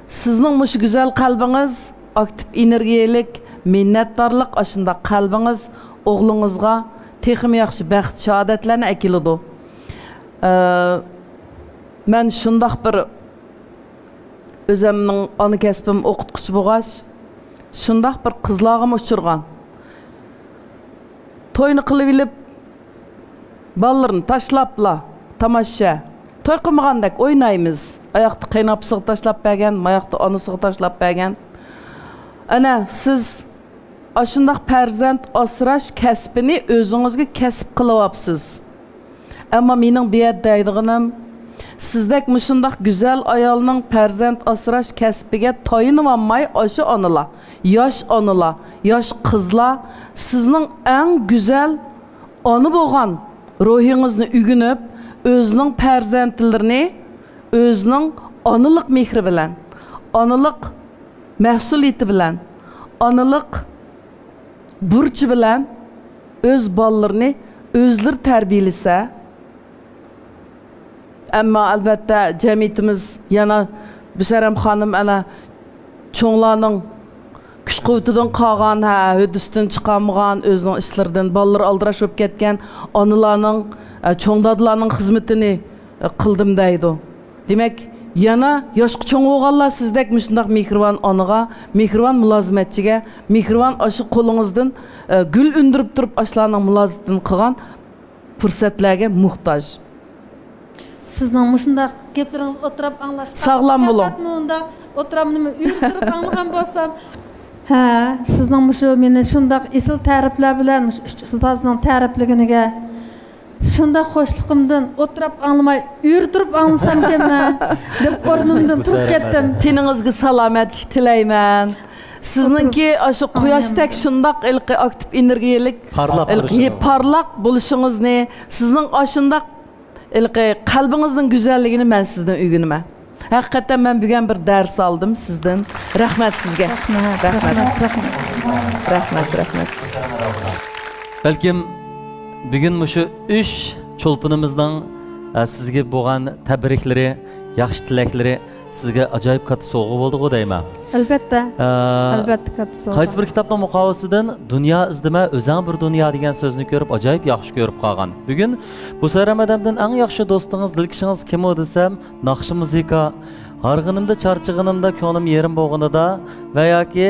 سىزنىڭ مۇشۇ گۈزەل قەلبىڭىز، ئاكتىپ ئېنېرگىيەلىك، مىننەتدارلىق، ئاشۇنداق قەلبىڭىز ئوغلىڭىزغا تېخىمۇ ياخشى بەخت، شاھادەتلەرنى ئەكېلىدۇ. ئە، مەن شۇنداق بىر ئۆزەمنىڭ ئانا كەسپىم ئوقۇتقۇچى بولغاچ، شۇنداق بىر قىزلارغىمۇ ئۇچرىغان. توينى قىلىۋېلىپ، بالىلىرىنى تاشلاپلا، تاماشا، توي قىلمىغاندەك ئوينايمىز. ئاياقتا قېيىنئاپىسىغا تاشلاپ بەرگەن، ماياقتا ئانىسىغا تاشلاپ بەرگەن. ئەنە، سىز ئاشۇنداق پەرزەنت ئاسراش كەسپىنى ئۆزىڭىزگە كەسىپ قىلىۋاپسىز. ئەمما مېنىڭ بۇ يەردە دەيدىغىنىم، سىزدەك مۇشۇنداق گۈزەل ئايالنىڭ پەرزەنت ئاسراش كەسپىگە تايىنىۋالماي، ئاشۇ ئانىلار، ياش ئانىلار، ياش قىزلار سىزنىڭ ئەڭ گۈزەل ئانا بولغان روھىڭىزنى ئۆگىنىپ، ئۆزىنىڭ پەرزەنتلىرىنى ئۆزىنىڭ ئانىلىق مېھرى بىلەن، ئانىلىق مەسئۇلىيىتى بىلەن، ئانىلىق بۇرچى بىلەن ئۆز بالىلىرىنى ئۆزلىرى تەربىيەلىسە، ئەمما ئەلۋەتتە جەمئىيىتىمىز يەنە، مۇسەررەم خانىم ئەنە چوڭلارنىڭ كۈچ-قۇۋۋىتىدىن قالغان، ھە، ھۆددىسىدىن چىقالمىغان، ئۆزىنىڭ ئىشلىرىدىن، بالىلىرى ئالدىراش بولۇپ كەتكەن ئانىلارنىڭ، ئە، چوڭ دادىلارنىڭ خىزمىتىنى، ئە، قىلدىم دەيدۇ. دېمەك، يەنە ياشقا چوڭ بولغانلار سىزدەك مۇشۇنداق مېھرىبان ئانىغا مېھرىبان مۇلازىمەتچىگە، مېھرىبان ئاشۇ قولىڭىزدىن، ئە، گۈل ئۈندۈرۈپ تۇرۇپ ئاشۇلارنىڭ مۇلازىمىتىنى قىلغان پۇرسەتلەرگە موھتاج. سىزنىڭ مۇشۇنداق گەپلىرىڭىزنى ئولتۇراپ ئاڭلاشقا ساغلام بولۇڭ. پەقەت مۇندا ئولتۇرامنىمۇ ئۆلتۈرۈپ ئاڭلىغان بولسام. ھە، سىزنىڭ مۇشۇ مېنى شۇنداق ئېسىل تەرىپلەر بىلەن مۇشۇ ئۈچ ئۇستازنىڭ تەرىپلىگىنىگە شۇنداق خۇشلۇقۇمدىن ئولتۇراپ ئاڭلىماي، ئۆرە تۇرۇپ ئاڭلىسامكەنمەن دەپ ئورنۇمدىن تۇرۇپ كەتتىم. تېنىڭىزگە سالامەتلىك تىلەيمەن. سىزنىڭكى ئاشۇ قۇياشتەك شۇنداق ھېلىقى ئاكتىپ ئېنېرگىيەلىك، پارلاق ھېلىقى تۇرۇشىڭىز. پارلاق بولۇشىڭىزنى، سىزنىڭ ئاشۇنداق ھېلىقى قەلبىڭىزنىڭ گۈزەللىكىنى مەن سىزدىن ئۆگىنىمەن. ھەقىقەتەن مەن بۈگۈن بىر دەرس ئالدىم سىزدىن. رەھمەت سىزگە. رەھمەت، رەھمەت. رەھمەت، رەھمەت. رەھمەت، رەھمەت. بەلكىم بۈگۈن مۇشۇ ئۈچ چولپىنىمىزنىڭ، ئە، سىزگە بولغان تەبرىكلىرى، ياخشى تىلەكلىرى سىزگە ئاجايىپ كاتتا سوۋغا بولدىغۇ دەيمەن. ئەلۋەتتە. ئە، ئەلۋەتتە كاتتا سوۋغا. قايسى بىر كىتابنىڭ مۇقاۋىسىدىن «دۇنيا ئىزدىمە، ئۆزەڭ بىر دۇنيا» دېگەن سۆزنى كۆرۈپ ئاجايىپ ياخشى كۆرۈپ قالغان. بۈگۈن بۇ سەرەمەدەمدىن ئەڭ ياخشى دوستىڭىز، دىلكىشىڭىز كىمۇ دېسەم، ناخشا مۇزىكا. ھارغىنىمدا، چارچىغىنىمدا، كۆڭلۈم يېرىم بولغىنىدا ۋە ياكى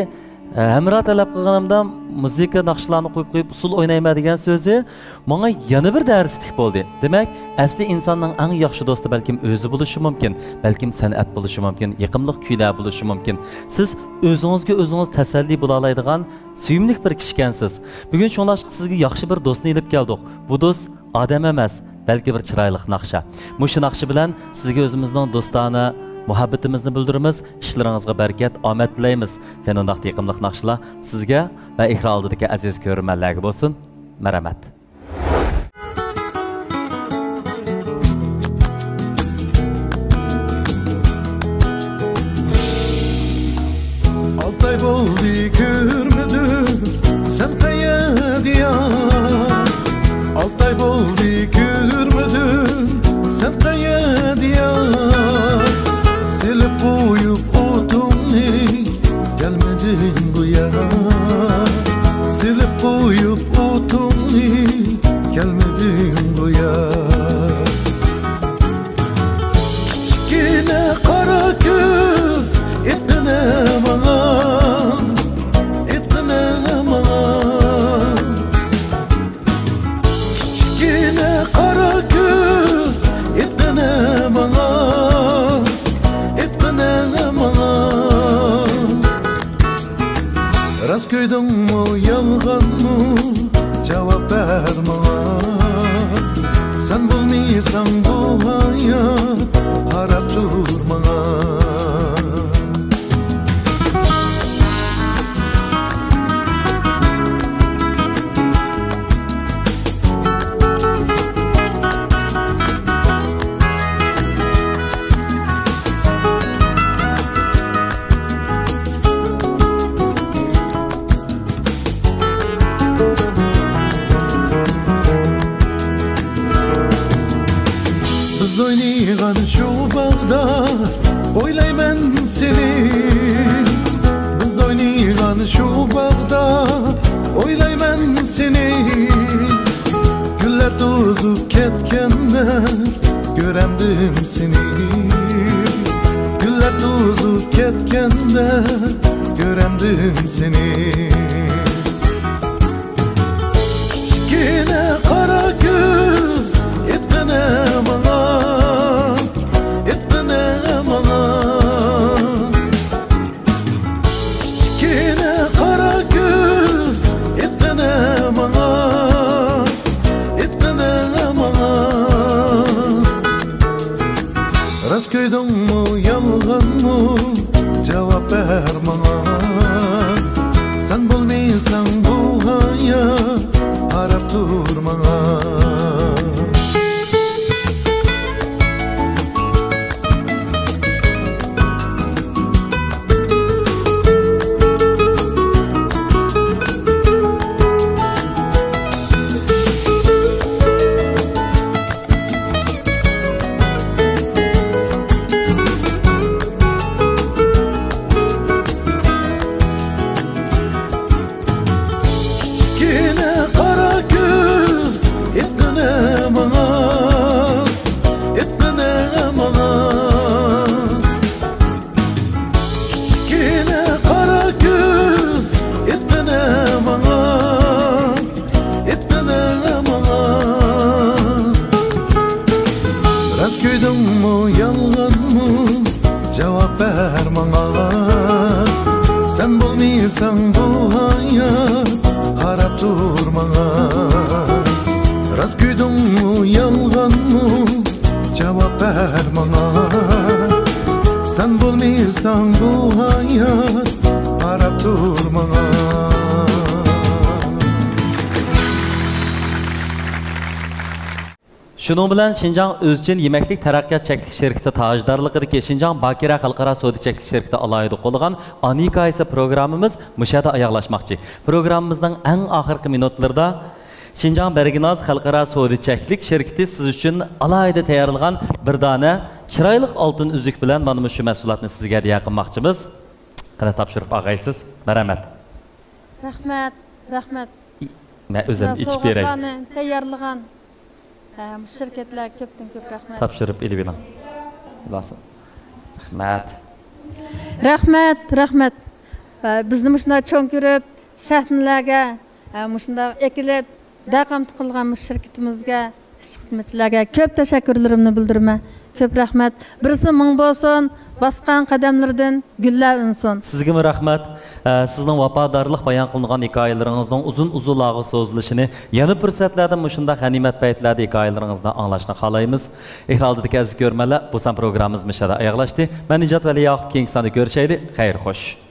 ھەمراھ تەلەپ قىلغىنىمدا مۇزىكا ناخشىلارنى قويۇپ قويۇپ ئۇسسۇل ئوينايمەن دېگەن سۆزى ماڭا يەنە بىر دەرسلىك بولدى. دېمەك، ئەسلى ئىنساننىڭ ئەڭ ياخشى دوستى بەلكىم ئۆزى بولۇشى مۇمكىن، بەلكىم سەنئەت بولۇشى مۇمكىن، يېقىملىق كۈيلەر بولۇشى مۇمكىن. سىز ئۆزىڭىزگە ئۆزىڭىز تەسەللى بولالايدىغان سۆيۈملۈك بىر كىشىكەنسىز. بۈگۈن شۇڭلاشقا سىزگە ياخشى بىر دوستنى ئېلىپ كەلدۇق. بۇ دوست ئادەم ئەمەس، بەلكى بىر چىرايلىق ناخشا. مۇشۇ ناخشا بىلەن سىزگە ئۆزىمىزنىڭ دوستانە مۇھەببىتىمىزنى بىلدۈرىمىز. ئىشلىرىڭىزغا بەرىكەت، ئامەت تىلەيمىز. يەنە ئۇنداق يېقىملىق ناخشىلار سىزگە ۋە ئېكران ئالدىدىكى ئەزىز كۆرۈرمەنلەرگە بولسۇن. مەرھەمەت. ئالتە ئاي بولدى كۆرمىدىم، سەن قەيەردە يار؟ ئالتە ئاي بولدى كۆرمىدىم، سەن قەيەردە يار؟ سېلىپ قويۇپ ئوتۇڭنى، كەلمىدىڭ بۇ يار. سېلىپ قويۇپ ئوتۇڭنى، كەلمىدىڭ بۇ يار. كىچىككىنە قارا كۆز، ئېيتقىنە ماڭا، ئېيتقىنە ماڭا. كىچىككىنە قارا كۆز، ئېيتقىنە ماڭا، ئېيتقىنە ماڭا. راست كۆردۈڭمۇ، يالغانمۇ، جاۋاب بەر ماڭا. سەن بولمىساڭ بۇ ھايات، قاراپ تۇر ماڭا. بىز ئوينىغان شۇ باغدا ئويلايمەن سېنى. بىز ئوينىغان شۇ باغدا ئويلايمەن سېنى. گۈللەر توزۇپ كەتكەندە كۆرەمدىم سېنى. گۈللەر توزۇپ كەتكەندە كۆرەمدىم سېنى. كىچىككىنە قارا كۆز، ئېيتقىنە ماڭا، ئېيتقىنە ماڭا. كىچىككىنە قارا كۆز، ئېيتقىنە ماڭا، ئېيتقىنە ماڭا. راست كۆردۈڭمۇ، يالغانمۇ، جاۋاب بەر ماڭا. سەن بولمىساڭ بۇ ھايات، قاراپ تۇر ماڭا. كىچىككىنە قارا كۆز، ئېيتقىنە ماڭا، ئېيتقىنە ماڭا. كىچىككىنە قارا كۆز، ئېيتقىنە ماڭا، ئېيتقىنە ماڭا. راست كۆردۈڭمۇ، يالغانمۇ، جاۋاب بەر ماڭا. سەن بولمىساڭ بۇ ھايات، قاراپ تۇر ماڭا. راست كۆردۈڭمۇ، يالغانمۇ، جاۋاب بەر ماڭا. سەن بولمىساڭ بۇ ھايات، قاراپ تۇر ماڭا. شۇنىڭ بىلەن شىنجاڭ ئۆزچىن يېمەكلىك تەرەققىيات چەكلىك شىركىتى تاجدارلىقىدىكى شىنجاڭ باكىرە خەلقئارا سودا چەكلىك شىركىتى ئالاھىدە قوللىغان ئانا ھېكايىسى پروگراممىمىز مۇشۇ يەردە ئاياغلاشماقچى. پروگراممىمىزنىڭ ئەڭ ئاخىرقى مىنۇتلىرىدا شىنجاڭ بەرگىناز خەلقئارا سودا چەكلىك شىركىتى سىز ئۈچۈن ئالاھىدە تەييارلىغان بىر دانە چىرايلىق ئالتۇن ئۈزۈك بىلەن مانا مۇشۇ مەھسۇلاتنى سىزگە ھەدىيە قىلماقچىمىز. قېنى، تاپشۇرۇپ ئالغايسىز. مەرھەمەت. رەھمەت، رەھمەت. مەن ئۆزۈم ئىچىپ بېرەي. سوغاتلارنى تەييارلىغان، ئە، مۇشۇ شىركەتلەرگە كۆپتىن كۆپ رەھمەت. تاپشۇرۇپ ئېلىۋېلىڭ. ئىلاھىم. رەھمەت. رەھمەت، رەھمەت. ئە، بىزنى مۇشۇنداق چوڭ كۆرۈپ، سەھنىلەرگە، ئە، مۇشۇنداق ئەكېلىپ، دەقامتا قىلغان مۇشۇ شىركىتىمىزگە، ئىشچى-خىزمەتچىلەرگە كۆپ تەشەككۈرلىرىمنى بىلدۈرىمەن. كۆپ رەھمەت. بىرسى مىڭ بولسۇن، باسقان قەدەملىرىدىن گۈللەر ئۈنسۇن. سىزگىمۇ رەھمەت. ئە، سىزنىڭ ۋاپادارلىق بايان قىلىنغان ھېكايىلىرىڭىزنىڭ ئۇزۇن-ئۇزۇنلارغا سوزۇلۇشىنى، يەنە پۇرسەتلەردە مۇشۇنداق غەنىيمەت پەيتلەردە ھېكايىلىرىڭىزنى ئاڭلاشنى خالايمىز. ئېكران ئالدىدىكى ئەزىز كۆرۈرمەنلەر، بۇ سان پروگراممىمىز مۇشۇ يەردە ئاياغلاشتى. مەن نىجات ۋەلى ياقۇپ، كېيىنكى ساندا كۆرۈشەيلى. خەير خوش.